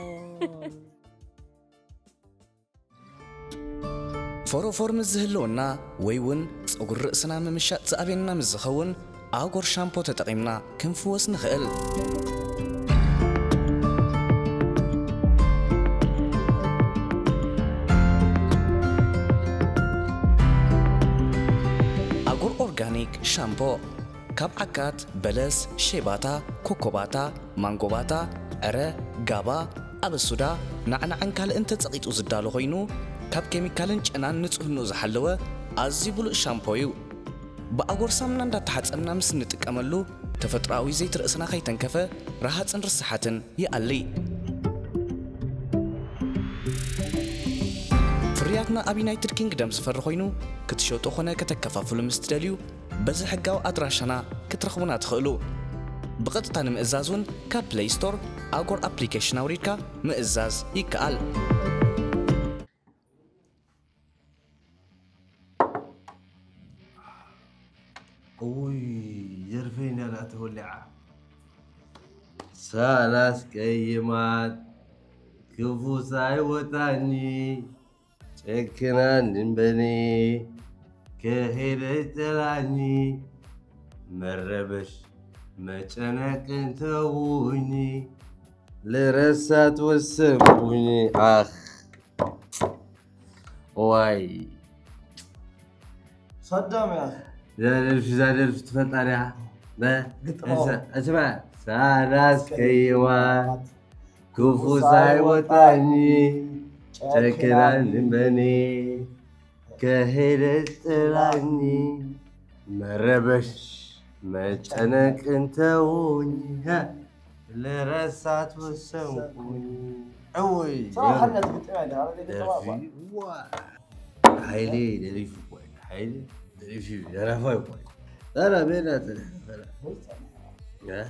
ፎሮፎር ምስ ዝህልወና ወይ እውን ጸጉሪ ርእስና ምምሻጥ ዝኣብየና ምስ ዝኸውን ኣጎር ሻምፖ ተጠቒምና ክንፍወስ ንኽእል። ኣጎር ኦርጋኒክ ሻምፖ ካብ ዓካት፣ በለስ፣ ሼባታ፣ ኮኮባታ፣ ማንጎባታ፣ ዕረ፣ ጋባ፣ ኣበሱዳ፣ ናዕናዕን ካልእን ተጸቒጡ ዝዳሎ ኮይኑ ካብ ኬሚካልን ጨናን ንጽህንኡ ዝሓለወ ኣዝዩ ብሉጽ ሻምፖ እዩ። ብኣጎር ሳሙና እንዳተሓጸብና ምስ እንጥቀመሉ ተፈጥሮኣዊ ዘይቲ ርእስና ከይተንከፈ ረሃጽን ርሳሓትን ይኣሊ። ፍርያትና ኣብ ዩናይትድ ኪንግደም ዝፈሪ ኮይኑ ክትሸጡ ኾነ ከተከፋፍሉ ምስ ትደልዩ በዚ ሕጋዊ ኣድራሻና ክትረኽቡና ትኽእሉ። ብቐጥታ ንምእዛዝ እውን ካብ ፕለይ ስቶር ኣጎር ኣፕሊኬሽን ኣውሪድካ ምእዛዝ ይከኣል። እውይ ደርፈይ እንዳ ተወሊዓ ሳላስ ቀይማት ክፉ ሳይወጣኒ ጨክናኒ እምበኒ ከሄደ ጠላኒ መረበሽ መጨነቅን ተውኒ ልረሳት ወሰንኩኝ ኣኽ ዋይ ሰዶም እያ እዛ ደርፊ እዛ ደርፊ ትፈልጣ ድያ ግጥሞ። እስማ ሳላስ ከይዋት ክፉ ሳይወጣኒ ጨክናን እምበኒ ከሄደ ጥላኒ መረበሽ መጨነቅ እንተውኝ ልረሳት ወሰንኩ። እውይ ሰው ሓነት ግጥም ያለ አረ ገጠማ ደርፊ ዋ ሓይሌ ደሪፉ እኮ እዩ። ሓይሌ ደሪፉ እዩ። ደራፋይ እኮ እዩ። ኧረ ቤላ ጽንሕ ኧረ እ?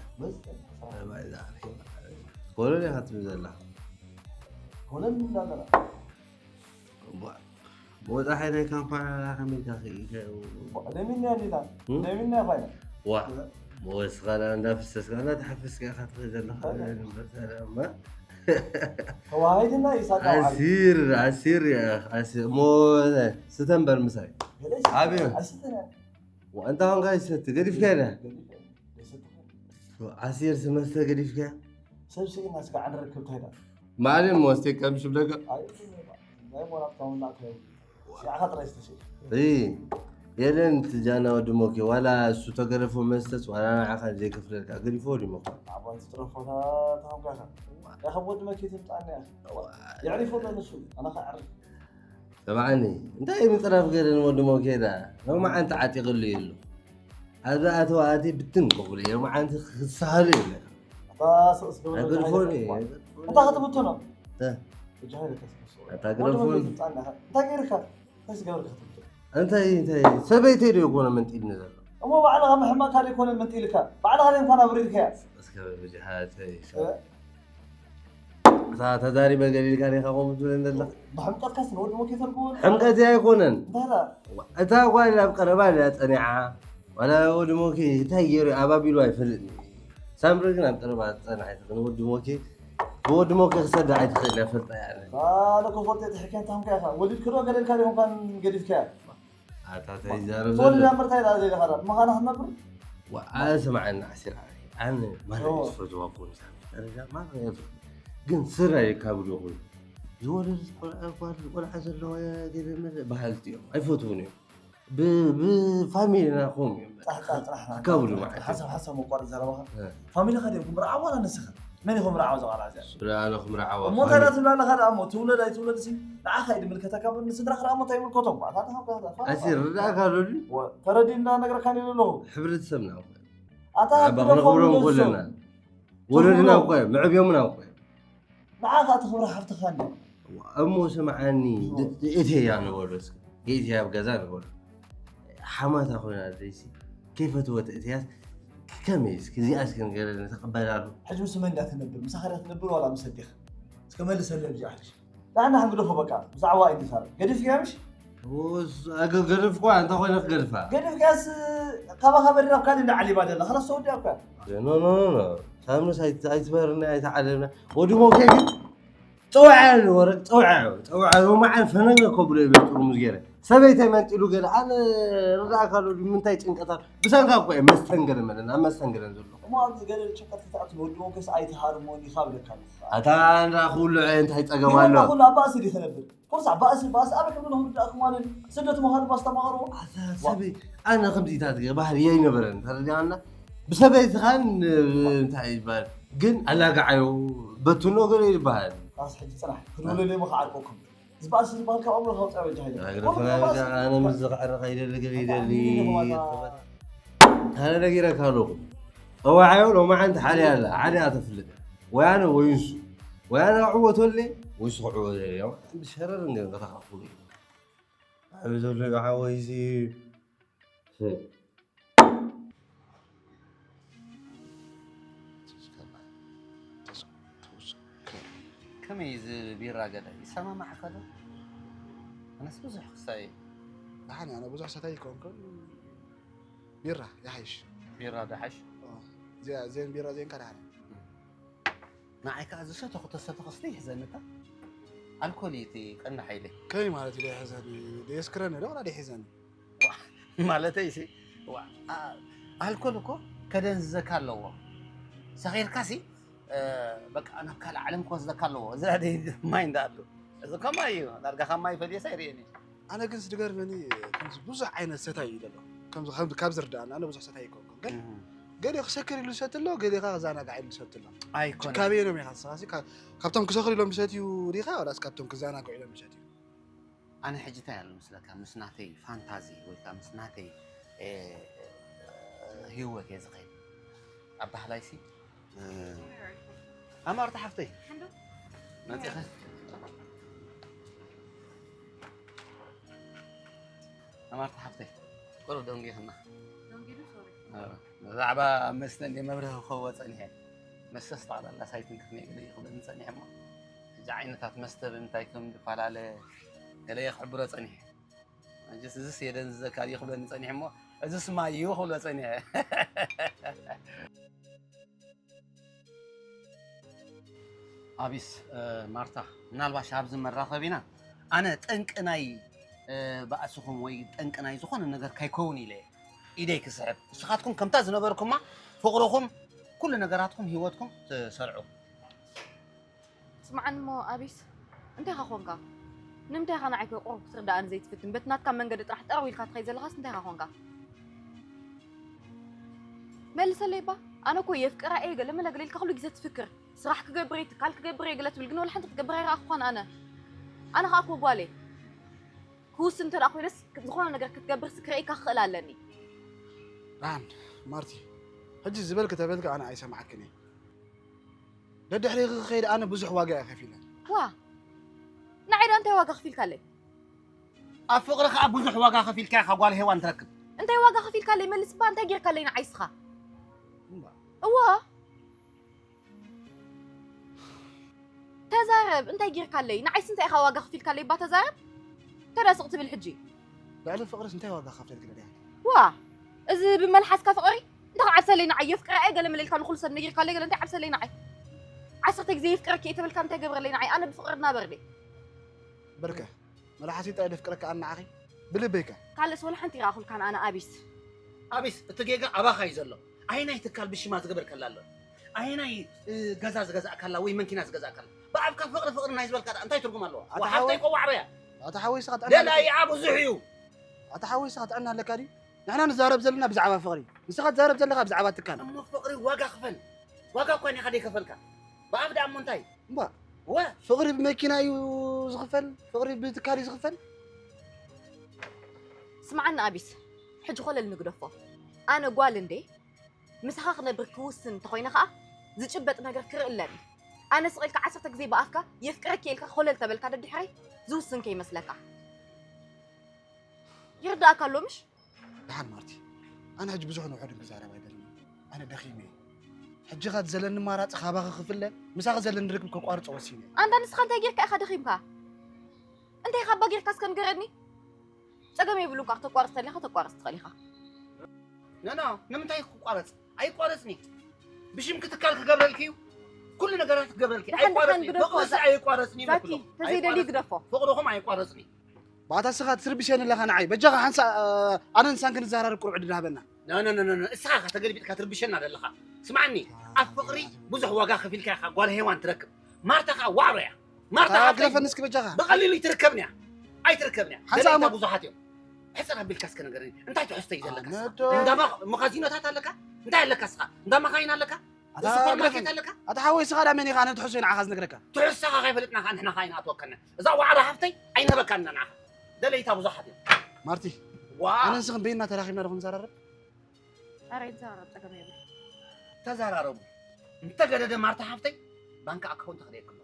ኮሎኔል ኢኻ ትብል ዘለኻ። ኮለን እንዳገና ቧ- ወጣ ሓይለ ካምፓላ ከመይ ኢልካ ክኢልካ ደሚና ዲና ደሚና ፋይና ዋ ወስኻ እንዳፍሰስካ እንዳተሓፈስካ ኢኻ ትኸይድ ዘለኻ እምበር ሰላም ተዋሂድና ይሳቃ ኣሲር ኣሲር እሞ ስተ እምበር ምሳይ ኣብዮ እንታ ኾንካ ይሰቲ ገዲፍካ ኢለ ኣሲር ስመስተ ገዲፍካ ሰብ ስኢና ስጋ ዓንረክብ ታይዳ ማዕልን ሞስቴ ከም ሽብለካ ናይ ሞራት ካሁን ናእከ ሲዓኻ ጥራይ ዝተሸጥ እይ የለን ትጃና ወዲ ሞኬ ዋላ እሱ ተገረፎ መስተስ ዋላ ንዓኻ ዘይከፍለልካ ገዲፎ ወዲ ሞኬ ዓባይ ትጥረፎ ተሃምካኻ ያኸብ ወዲ መኬ ትምጣና ያኸ የዕሪፎ ንሱ ኣነ ከዕርፍ ሰማዕኒ እንታይ ምፅራፍ ገለ ንወዲ ሞኬ ዳ ሎማዓንቲ ዓጢቕሉ የሉ ኣብዚ ኣተዋኣቲ ብትን ክብሉ ሎማዓንቲ ክሰሃሉ የለ ኣታ ስቕስ ገበሎ ኣይገድፎን እንታይ ክትብትኖ ተ- እጃ ሃይለ ከስከስ ኣታ ግረፎን ትምጣና እንታይ ገይርካ እንታይ ዝገበርካ ክትብትኖ እንታይ እንታይ ሰበይተይ ዶ ይኮነ መንጢልኒ ዘሎ እሞ ባዕልኻ ምሕማካ ዘይኮነ መንጢልካ ባዕልኻ ዘይንኳን ኣብሪርካያ እስከ ብብጅሓተይ እታ ተዛሪበ ገሊልካ ዲኻ ከምኡ ትብለኒ ዘለኻ ብሕምቀትካስ ንወዲ ሞኬ ተርጉሞ ሕምቀት ኣይኮነን እንታዳ እታ ጓል ኣብ ቀረባ እያ ፀኒዓ ዋላ ወዲ ሞኬ እንታይ ገይሩ ኣባቢሉ ኣይፈልጥን ሳምሪ ግን ኣብ ቀረባ ፀንዓ ኣይትኽእል ወዲ ሞኬ ብወዲ ሞኬ ክሰዳ ኣይትኽእል እያ ፈልጣ እያ ካልእ ኮፎርት የጥሕከ እንታምካ ኢኻ ወሊድክዶ ገደልካ ዲኹምካን ገዲፍካያ ኣታ ተይዛረብ ትወልድ ዘሎ እምበር እንታይ ደኣ ዘይለኻ ደኣ ምኻና ክትነብር ኣነ ስማዓኒ ዓሲር ዓበይ ኣነ ማለት ዝፈትዋ ኮኑ ደረጃ ማለት ግን ስረ ይካብድ ይኹን ዝወለደት ቆልዓ ጓል ቆልዓ ዘለዋ ገለ መለ በሃልቲ እዮም ኣይፈትውን እዮም ብ- ብፋሚሊ ናኹም እዮም ጣሕጣ ጥራሕ ክከብዱ ማለት ሓሳብ ሓሳብ መቋረጥ ዘረባኻ እ። ፋሚሊኻ ድዮም ክምርዓዋ ዋላ ንስኻ መን ኢኹም ርዓዋ ዘቓልዓ እዚኣ ስለ ኣነ ክምርዓዋ እሞ እንታይ ትብላ ኣለኻ ደኣ እሞ ትውለድ ኣይትውለድ ሲ ንዓኻ እዩ ድምልከተካ እምበር ንስድራኻ ደኣ እሞ እንታይ ይምልከቶም ኣታ ተሃብካ ኣሲር ርዳእካ ሎሉ ተረዲእና ነግረካ ኣለኹ ሕብረተሰብና ኣታ ኣባ ክነኽብሮም ከለና ወለድና እኮ እዮም መዕብዮምና እኮ እዮም ንዓኻ ትኽብሮ ሓፍትኻ እንደ እሞ ስምዓኒ እቲ እያ ንበሎ እስኪ እቲ ኣብ ገዛ ንበሎ ሓማታ ኮይና ደይሲ ከይፈትወት እትያስ ከመይ እስኪ እዚኣ እስኪ ንገረኒ ተቐበላሉ ሕጂ ምስ መን እንዳትነብር ምሳኻ ዳ ትነብር ዋላ ምስ ኣዴኻ እስከ መልሰለይ ኣብዚኣ ሕጂ ንዓና ሕንግደፎ በቃ ብዛዕባ እዩ ንዛረብ ገዲፍያ ምሽ ገደፍኳ እንተ ኮይነ ክገድፋ ገዲፍካስ ካባኻ በድራ ኣብ ካልእ እንዳዓሊባ ደላ ከላስ ተወዲኣ እኳ ኖ ኖ ኖ ሳምኖስ ኣይትበርና ኣይተዓለምና ወዲ ሞኬ ግን ፀውዐ ወረቅ ፀውዐ ፀውዐ ሎማዓን ፈነገ ከብሎ ይብል ጥርሙዝ ገይረ ሰበይተይ መንጢሉ ገለ ኣነ ርዳእካ ዶ ምንታይ ጭንቀታት ብሰንካ እኮ እየ መስተንገረ መለን ኣብ መስተንገረን ዘሎ እሞ ኣብዚ ገለ ጭንቀት ክትኣቱ ወዲ ሞገስ ኣይትሃርሞኒ ካብ ደካ ኣታ እንዳ ኩሉ እንታይ ፀገም ኣሎ ኩሉ ኣብ ባእሲ ድዩ ተነብር ኮርሳ ባእሲ ባእሲ ኣበይ ክብሉ ንኽርዳእኩም ማለት ስደት ምዃኑ ባስተማሃሩ ኣታ ሰበይ ኣነ ከምዚታት ገ- ባህሪ የይነበረን ተረዲኣና ብሰበይትኻን እንታይ ይባል ግን ኣላጋዓዮ በትኖ ገለ ይበሃል ራስ ሕጂ ፅናሕ ክድውለለይ ሞ ክዓርቀኩም እዚ ባእሲ ዝበሃል ካብ ኣእምሮ ከውፅኣ በጃ ሃይለ ኣነ ምስ ዝኽዕረ ከይደሊ ገለ ይደሊ ኣነ ነጊረካ ኣለኹ ፀዋዓዮ ሎማዓንቲ ሓደ ኣላ ሓደ እያ ተፍልጥ ወይ ኣነ ወይ ንሱ ወይ ኣነ ክዕወቶ ኣለ ወይ ንሱ ክዕወቶ ኣለ ብሸረር እንገን ከተኻኽሉ እዩ ዓቢ ዘሎ ይበሓ ወይሲ ከመይ እዚ ቢራ ገለ ይሰማማዕካ ዶ? ኣነስ ብዙሕ ክሳይ ደሓን እየ፣ ኣነ ብዙሕ ሰታይ ኣይኮንኩን። ቢራ ይሓይሽ። ቢራ ደሓሽ ኦ፣ እዚኣ- እዚአን ቢራ እዚአን ከ ደሓን እየ። ንዓይ ከዓ ዝሰተኹ ተሰተኹ ስለ ይሕዘኒ እታ ኣልኮል እዩ እቲ ቀንዲ ሓይለይ። ከመይ ማለት እዩ ደይሕዘኒ? ደየስክረኒ ዶ ወላ ደይሕዘኒ? ማለተይ ሲ ዋ፣ ኣ- ኣልኮል እኮ ከደንዝዘካ ኣለዎ። ሰኺርካ ሲ እ፣ በቃ ናብ ካልእ ዓለም ክወስደካ ኣለዎ። እዚ ደይ ማይ እንዳ ኣሎ እዚ ከማይ እዩ። ዳርጋ ካብ ማይ ፈልየስ ኣይርእየን እየ። ኣነ ግን ዝገርመኒ ከምዚ ብዙሕ ዓይነት ሰታይ እዩ ዘሎ። ከምዚ ከም- ካብ ዝርዳእና ኣነ ብዙሕ ሰታይ ኣይኮንኩን። ግን ገሊኡ ክሰክር ኢሉ ዝሰቲ ኣሎ፣ ገሊኡ ከዓ ክዘናጋዕ ኢሉ ዝሰቲ ኣሎ። ኣይኮነን። ካበየኖም ኢኻ ንስኻ ሲ? ካብ- ካብቶም ክሰኽሩ ኢሎም ዝሰትዩ ዲኻ ወላስ ካብቶም ክዘናግዑ ኢሎም ዝሰትዩ? ኣነ ሕጂ እንታይ ኣሎ መስለካ ምስ ናተይ ፋንታዚ ወይ ከዓ ምስ ናተይ እ፣ ህይወት እየ ዝኸይድ። ኣብ ባህላይሲ እ፣ ኣማርታ ሓፍተይ፣ መፂኸ? ኣማርታ ሓፍተይ፣ ቁሩብ ደንጊኽና። ብዛዕባ መስተ እንደ መብርህ ክኸዎ ጸኒሐ። መስተ ስጠቕላላ ሳይትን ክፍነ ገለ ይኽብለኒ ጸኒሐ እሞ፣ ሕጂ ዓይነታት መስተ ብምንታይ ከም ዝፈላለ ገለ ክሕብሮ ጸኒሐ። ሕጂ እዝስ የደንዝዘካ ድዩ ክብለኒ ጸኒሐ እሞ፣ እዝስ ማይ እዩ ክብሎ ጸኒሐ። ኣቢስ፣ እ፣ ማርታ፣ ምናልባሽ ኣብዚ መራኸቢና ኣነ ጠንቂ ናይ፣ እ፣ ባእስኹም ወይ ጠንቂ ናይ ዝኾነ ነገር ከይከውን ኢለ እየ ኢደይ ክስሕብ። ንስኻትኩም ከምታ ዝነበርኩማ ፍቕርኹም፣ ኩሉ ነገራትኩም፣ ህይወትኩም ትሰርዑ። ስምዓኒ እሞ ኣቢስ፣ እንታይ ኢኻ ኾንካ? ንምንታይ ኢኻ ንዓይ ከይ ቁሩብ ክትርድኣኒ ዘይትፍትን? በቲ ናትካ መንገዲ ጥራሕ ጠረው ኢልካ ትኸይድ ዘለኻስ እንታይ ኢኻ ኾንካ? መልሰለይ እባ። ኣነ እኮ የፍቅራ እየ ገለ መለ ገለ ኢልካ ኩሉ ግዜ ትፍክር። ስራሕ ክገብር እየ፣ ትካል ክገብር እየ ገለ ትብል፣ ግን ወላ ሓንቲ ክትገብር ኣይረኣኹኻን ኣነ። ኣነ ኸኣ እኮ ጓል እየ። ክውስን እንተ ደኣ ኮይነስ፣ ዝኾነ ነገር ክትገብርሲ ክርእየካ ክኽእል ኣለኒ። ራን፣ ማርቲ፣ ሕጂ ዝበልኪ ተበልኪ ኣነ ኣይሰምዓክን እየ። ደድሕሪኺ ክኸይድ ኣነ ብዙሕ ዋጋ እየ ከፊለ። ዋ፣ ንዓይ ደኣ እንታይ ዋጋ ከፊልካለይ? ኣብ ፍቕሪ ኸኣ ብዙሕ ዋጋ ከፊልካ ኢኻ ጓል ሄዋን ትረክብ። እንታይ ዋጋ ከፊልካለይ? መልስ እባ፣ እንታይ ጌርካለይ ንዓይ እስኻ? እምባ። እዋ። ተዛረብ፣ እንታይ ጌርካለይ? ንዓይስ እንታይ ኢኻ ዋጋ ከፊልካለይ እባ ተዛረብ። ተዳ ስቕ ትብል ሕጂ። ልዕሊ ፍቕርስ እንታይ ዋጋ ከፍለልኪ ደልያ? ዋ፣ እዚ ብመልሓስካ ፍቕሪ? እንታይ ክዓብሰለይ ንዓይ? የፍቅራ እየ ገለ መለ ኢልካ ንኹሉ ሰብ ነጊርካለይ ገለ እንታይ ዓብሰለይ ንዓይ? ዓሰርተ ግዜ የፍቅረኪ እየ ተበልካ እንታይ ገብረለይ ንዓይ? ኣነ ብፍቕሪ እናበር ድየ? በርከ፣ መልሓሰይ ጥራይ ደፍቅረካ ኣነ ንዓኺ? ብልበይከ? ካልእስ ወላ ሓንቲ ይረኣኹልካን ኣነ ኣቢስ። ኣቢስ፣ እቲ ጌጋ ኣባኻ እዩ ዘሎ። ኣየናይ ትካል ብሽማ ዝገበርከላ ኣሎ? ኣየናይ፣ እ፣ ገዛ ዝገዛእካላ ወይ መንኪና ዝገዛእካላ? ብኣፍካ ፍቕሪ ፍቕሪ ናይ ዝበልካ ደኣ እንታይ ትርጉም ኣለዎ? ኣታ ወሓፍተይ ሓወይ፣ ቆዋዕበያ። ኣታ ሓወይ፣ ስኻ ጥዕና ኣለካ? ደላይኣ ብዙሕ እዩ። ኣታ ሓወይ፣ ስኻ ጥዕና ኣለካ ድዩ? ንሕና ንዛረብ ዘለና ብዛዕባ ፍቕሪ፣ ንስኻ ትዛረብ ዘለኻ ብዛዕባ ትካል። እሞ ፍቕሪ ዋጋ ክፈል። ዋጋ እኳ ኒኻ ደይከፈልካ። ብኣፍ ደኣ እሞ እንታይ? እምባ፣ ወ- ፍቕሪ ብመኪና እዩ ዝኽፈል? ፍቕሪ ብትካል እዩ ዝኽፈል? ስምዓኒ ኣቢስ፣ ሕጂ ኮለል ንግደፎ። ኣነ ጓል እንዴ? ምሳኻ ክነብር ክውስን እንተኾይነ ኸኣ፣ ዝጭበጥ ነገር ክርኢ ኣለኒ። ኣነ ስቕ ኢልካ ዓሰርተ ግዜ ብኣፍካ የፍቅረኪ ኢልካ ኮለል ተበልካ ደድሕረይ ዝውስን ከይመስለካ። ይርድኣካ ኣሎ ምሽ? ደሓን ማርቲ፣ ኣነ ሕጂ ብዙሕ ንውሑድን ክዛረብ ኣይደልን። ኣነ ደኺመ እየ። ሕጂ ኸኣ ዘለኒ ኣማራጺ ካባኺ ክፍለ፣ ምሳኺ ዘለኒ ርክብ ከቋርጾ ወሲነ እየ። ኣንታ ንስኻ እንታይ ጌርካ ኢኻ ደኺምካ? እንታይ ኢኻ እባ ጌርካ እስከ ንገረኒ? ጸገም የብሉን፣ ካብ ተቋርጽ ተሊኻ ተቋርጽ ትኽእል ኢኻ። ኖ፣ ኖ፣ ንምንታይ ክቋረጽ? ኣይቋረጽን እዩ። ብሽምኪ ትካል ክገብረልኪ እዩ። ኩሉ ነገራት ክገብረልኪ። ደሓን፣ ደሓን ኣይቋረጽን እዩ። ግደፎ፣ ፍቕርሲ ዛ-፣ ኣይቋረጽን እዩ ዛኪ፣ በትሎ። ተዘይደልዩ ኣይቋረጽን። ግደፎ። ፍቕርኹም ኣይቋረጽን እዩ። ብኣታ ስኻ ትርብሸኒ ኣለኻ ንዓይ። በጃኻ ሓንሳእ፣ ኣነ ንሳን ክንዘራረብ ቁሩብ ዕድል ሃበና። ኖ፣ ኖ፣ ኖ፣ ኖ፣ ኖ። እስኻ ኢኻ ተገልቢጥካ ትርብሸና ዘለኻ። ስምዓኒ፣ ኣብ ፍቕሪ ብዙሕ ዋጋ ከፊልካ ኢኻ ጓል ሄዋን ትረክብ። ማርታ ኸኣ ዋዕሮ እያ። ማርታ ኣታ ሓፍተይ ግደፈኒ እስኪ በጃኻ። ብቐሊሉ ኣይትርከብን እያ። ኣይትርከብን እያ። ሓንሳእ ደለይታ እሞ ብዙሓት እዮም። ሕጽር ኣቢልካ እስከ ንገረኒ። እንታይ ትሕዝቶ እዩ ዘለካ ኣነ እስኻ? ዶ እንዳ ማ-፣ መኻዚኖታት ኣለካ? እንታይ ኣለካ እስኻ? እንዳ መኻይን ኣለካ? ኣታ ሱፐርማርኬት ግደፈኒ። ኣለካ? ኣታ ሓወይ እስኻ ዳ መን ኢኻ? ኣነ ትሕዝቶይ ንዓኻ ዝነግረካ። ትሕዝቶኻ ከይፈለጥና ኸኣ ንሕና ኸኣ ኣይንኣትወካን። እዛ ዋዕሮ ሓፍተይ ኣይንህበካን ኢና ንዓኻ። ደለይታ ብዙሓት እዮም። ማርቲ፣ ዋ! ኣነ ንስኽን በይንና ተራኺብና ዶ ክንዘራረብ? ኣረ ይዘራረብ፣ ጸገም የብሉን። ተዘራረቡ። እንተገደደ ማርታ ሓፍተይ፣ ባንክ ኣካውንት ክልኤኪ ኣሎ።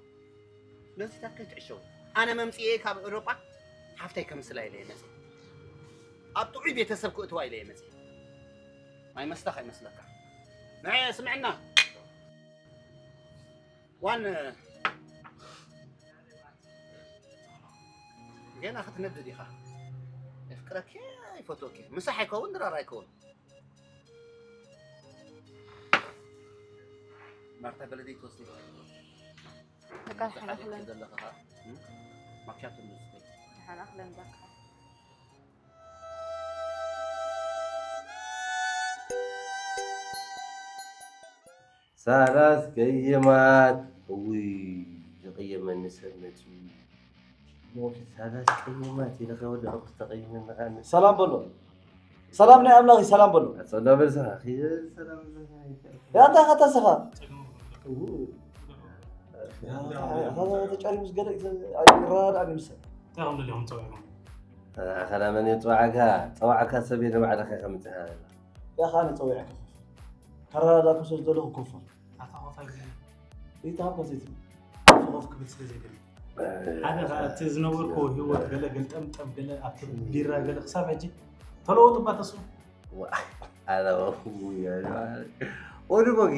ስለዚታት ከይትዕሸው። ኣነ መምጽኤ ካብ ኤውሮጳ ሓፍተይ ከምስላ ኢለ እየ መጽኤ። ኣብ ጥዑይ ቤተሰብ ክእትዋ ኢለ እየ መጽኤ። ማይ መስተ ከይመስለካ። ንዐ ስምዕና። ዋን ገና ክትነድድ ኢኻ። የፍቅረኪ፣ ይፈትወኪ። ምሳሕ ኣይከውን፣ ድራር ኣይከውን። ማርታ ገለ ዘይትወስዲ? በቃ፣ ዝሓለፈ ሓላፍለን። ዘለኻ ኸኣ፣ እም? ማኪያቶ ንስተይ። ሓላፍለን በቃ። ሳላስ ቀየማት። እውይ፣ ዝቐየመኒ ሰብ መጺኡ። ሞት ሳላስ ቀየማት ኢለ ከወድቕ ተቐይመኒ ኸኣ። ሰላም በሎ። ሰላም ናይ ኣምላኽ እዩ፣ ሰላም በሎ። ኣጸንዳ በልሰኻ፣ ኺደ ሰላም በልሰኻ። ያታ ኸተሰኻ። እው። ያታ ተጫሪሙስ ገለ ኣይረዳእን ይምሰል። እንታይ ከም ደሊኹም ጸዊዕኩም? ኣኸላ መን እዩ ጸዋዕካ? ጸዋዕካ ሰብ የለ ባዕልኻ ከምጽእ። ያኻ ኣነ ጸዊዐካ ኮፍ። ከረዳዳእኩም ስለ ዝደለኹ ኮፍ። ኣታ ኮፍ ኣይብልን። ዘይተሃኮስ እቲ ኮፍ ክብል ስለ ዘይደሊ ሓደ ከዓ እቲ ዝነበርኩ ህይወት ገለ ገልጠምጠም ገለ ኣብቲ ቢራ ገለ ክሳብ ሕጂ ተለወጡ እባ ተስፉ። ወዲ ቦጊ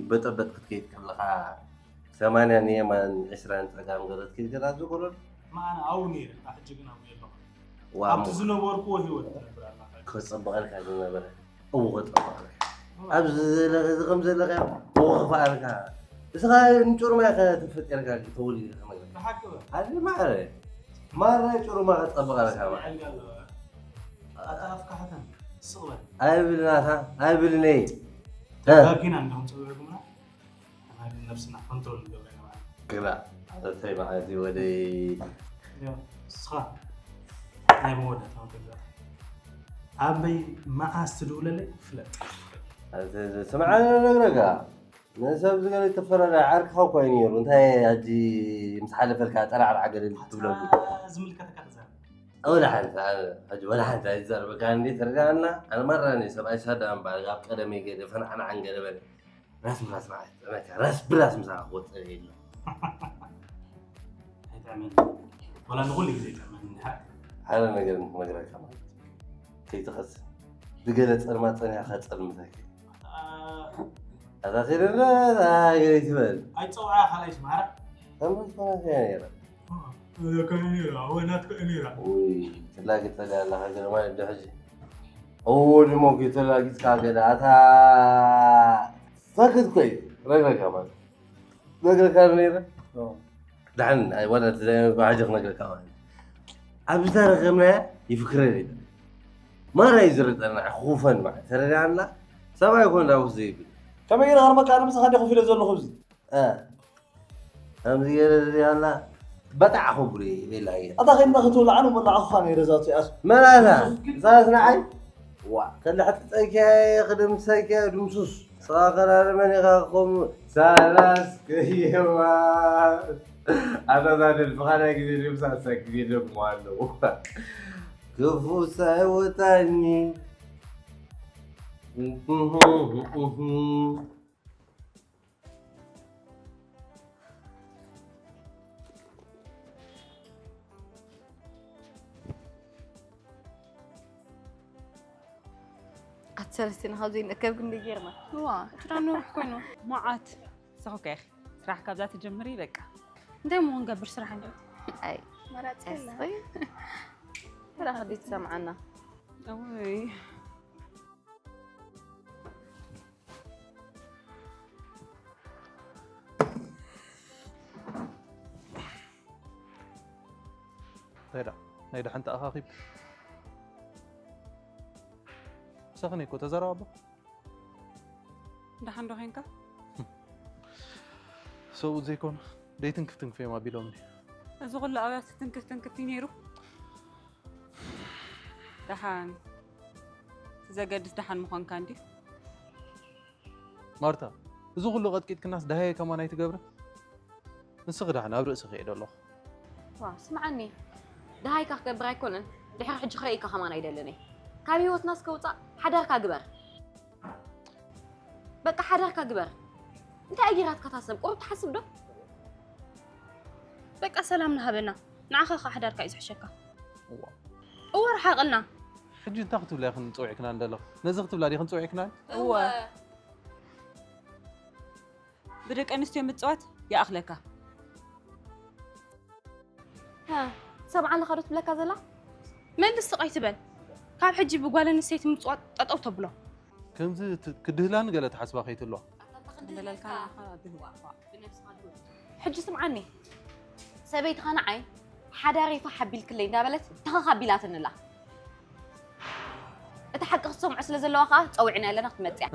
በጠበጥ ክትከይድ ከለኻ ሰማንያ ንየማን ዕስራን ፀጋም ገለ ትከይድ ገላ ዝቆረሉ ማዓና ኣብኡ ነይረ ሕጂ ግን ኣብኡ የለኹ ኣብቲ ዝነበርኩዎ ህይወት ትነብር ኣለኻ ከፀበቐልካ ዝነበረ እው ከፀበቐልካ ኣብዚ ዘለኸ እዚ ከም ዘለኸ እው ክፍኣልካ እስኻ ንጩርማ ኢኸ ተፈጢርካ ተወሊድካ ነገር ብሓቂ በል ኣዚ ማዕረ ማራ ጩርማ ከፀበቐልካ ዕልጋ ኣለዋ ኣታ ኣፍካ ሓተን ስቕ በል ኣይብልናታ ኣይብልነይ ተጋጊና እንደኹም ፀዊዕኩምና ንሕና ግን ነብስና ኮንትሮል ንገብረ ኢና ማለት እዩ። ግራ ኣረታይ ማለት እዩ ወደይ ያው ንስኻ ናይ መወዳእታ መገዛ ኣበይ መዓስ ትድውለለይ ፍለጥ ስምዓኒ ነግረካ ንሰብ ዝገለ ተፈራራይ ዓርክኻ እኳ እዩ ነይሩ እንታይ ሕጂ ምስ ሓለፈልካ ጠራዕራዕ ገለ ትብለሉ ዝምልከተካ ተዛረብ ወላ ሓንቲ ወላ ሓንቲ ኣይዛረበካ እንዴ ተረዳእና ኣነ ማራ ነይ ሰብኣይ ሳዳ እምበኣር ኣብ ቀደመይ ገለ ፈንዓንዓን ገለ በለ ራስ ምራስ ማለት ጠመካ ራስ ብራስ ምሳኻ ክወፅእ የለ ኣይጠዕመኒ ወላ ንኩሉ ግዜ ይጠዕመኒ እንድሓር ሓደ ነገር ንክነግረካ ማለት ከይትኸስ ብገለ ፀልማት ፀኒሕካ ፀልምተካ ኣታ ከይደለ ገለ ትበል ኣይፀውዓ ካልኣይ ስማራ ከምዝኮነ ነይረ ወናትከ ነይራ ውይ ትላጊ ፀሊያ ኣለኻ ገለ ማለት ዶ ሕጂ እዎ ድሞ ተላጊፅካ ገለ ኣታ ፈክት ኮይ ረግረካ ማለት ነግረካ ነይረ ዳሕን ዋላ ተዘይባሕጂ ክነግረካ ማለት ኣብ ዝተረኸብናያ ይፍክረ ነይረ ማራ እዩ ዝርጠና ክኹፈን ማለት ተረዳና ሰብኣይ ኮን ዳውስ ዘይብል ከመይ ገይረ ከርመካ ኣነ ምሳኻ ዲ ኮፍ ኢለ ዘለኹ እዚ ከምዚ ገይረ ዝሪኣና በጣዕ ክቡር እዩ ቤላ እዩ ኣታ ከይድና ክትብልዓኒ እሞ ንዓኹኻ ነይረ ዛቱ ይኣስ መላላ ሳስ ንዓይ ዋ ከልሕጥጠኪያ ክድምሰኪያ ድምሱስ ስኻ ከራርመን ኢኻ ከምኡ ሳላስ ከየዋ ኣታ ዛ ደልፍኻ ናይ ግዜ ድምሳ እሳ ግዜ ደግሞ ኣለዎ ክፉ ሳይወጣኒ ኣቲ ሰለስቲና ካብ ዘይንእከብ ክንደይ ጌርና ዋ እትዳ ነውሕ ኮይኑ መዓት ሰኹካ ኢኺ ስራሕ ካብዛ ትጀምሪ በቃ እንታይ ሞ ክንገብር ስራሕ እንዶ ኣይ መራፂ ተራኸ ትሰምዓና እውይ እንታይ ደኣ ናይ ደሓን ተኣኻኺብ ምሳኽን እኮ ተዘራረቡ ደሓን ዶ ኾንካ ሰብኡት ዘይኮኑ ደይትንክፍ ትንክፍ እዮም ኣቢሎምኒ እዚ ኩሉ ኣብያት ትንክፍ ትንክፍ እዩ ነይሩ ደሓን እቲ ዘገድስ ደሓን ምዃንካ እንድዩ ማርታ፣ እዚ ኩሉ ቀጥቂጥክናስ ደሃየ ከማን ኣይትገብርን? ንስኺ ደሓን ኣብ ርእስኺ እየ ደለኹ። ዋ ስምዓኒ፣ ደሃይካ ክገብር ኣይኮነን፣ ድሕሪ ሕጂ ክርእይካ ከማን ኣይደልን እየ። ካብ ህይወትና እስከ ውጻእ፣ ሓዳርካ ግበር። በቃ ሓዳርካ ግበር። እንታይ ኣጊራትካ እታ ሰብ? ቁሩብ ትሓስብ ዶ? በቃ ሰላም ንሃበና። ንዓኻ ከኣ ሓዳርካ እዩ ዝሕሸካ። እወ ርሓቕልና። ሕጂ እንታይ ክትብላ ኢኽን ጸዊዕክናን ደለኹ? ነዚ ክትብላ ዲኽን ጸዊዕክናን? እወ። ብደቂ ኣንስትዮ ምጽዋት ይኣኽለካ። ሃ፣ ትሰምዓ ኣለኻ ዶ ትብለካ ዘላ? መልስ ስቕ ኣይትበል። ካብ ሕጂ ብጓል ኣንስተይቲ ምጽዋት ጠጠው ተብሎ። ከምዚ ት- ክድህላኒ ገለ ትሓስባ ከይትህልዋ። ሕጂ ስምዓኒ፣ ሰበይትኻ ንዓይ ሓዳረይ ፋሕ ኣቢልክለይ እንዳበለት ተኸኽ ኣቢላትኒ ኣላ። እቲ ሓቂ ክትሰምዖ ስለ ዘለዋ ከኣ ጸዊዕና ኣለና ክትመጽእ እያ።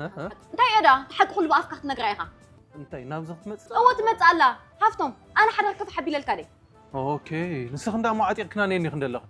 እንታይ እዮ ደኣ እቲ ሓቂ ኩሉ ብኣፍካ ክትነግራ ኢኻ። እንታይ ናብዚ ክትመጽእ? እወ ትመጽእ ኣላ። ሃፍቶም፣ ኣነ ሓዳር ክፍሕ ኣቢለልካ ደይ? ኦኬ፣ ንስኺ እንዳ እሞ ዓጢቕክና ነየኒ ክንደለኺ?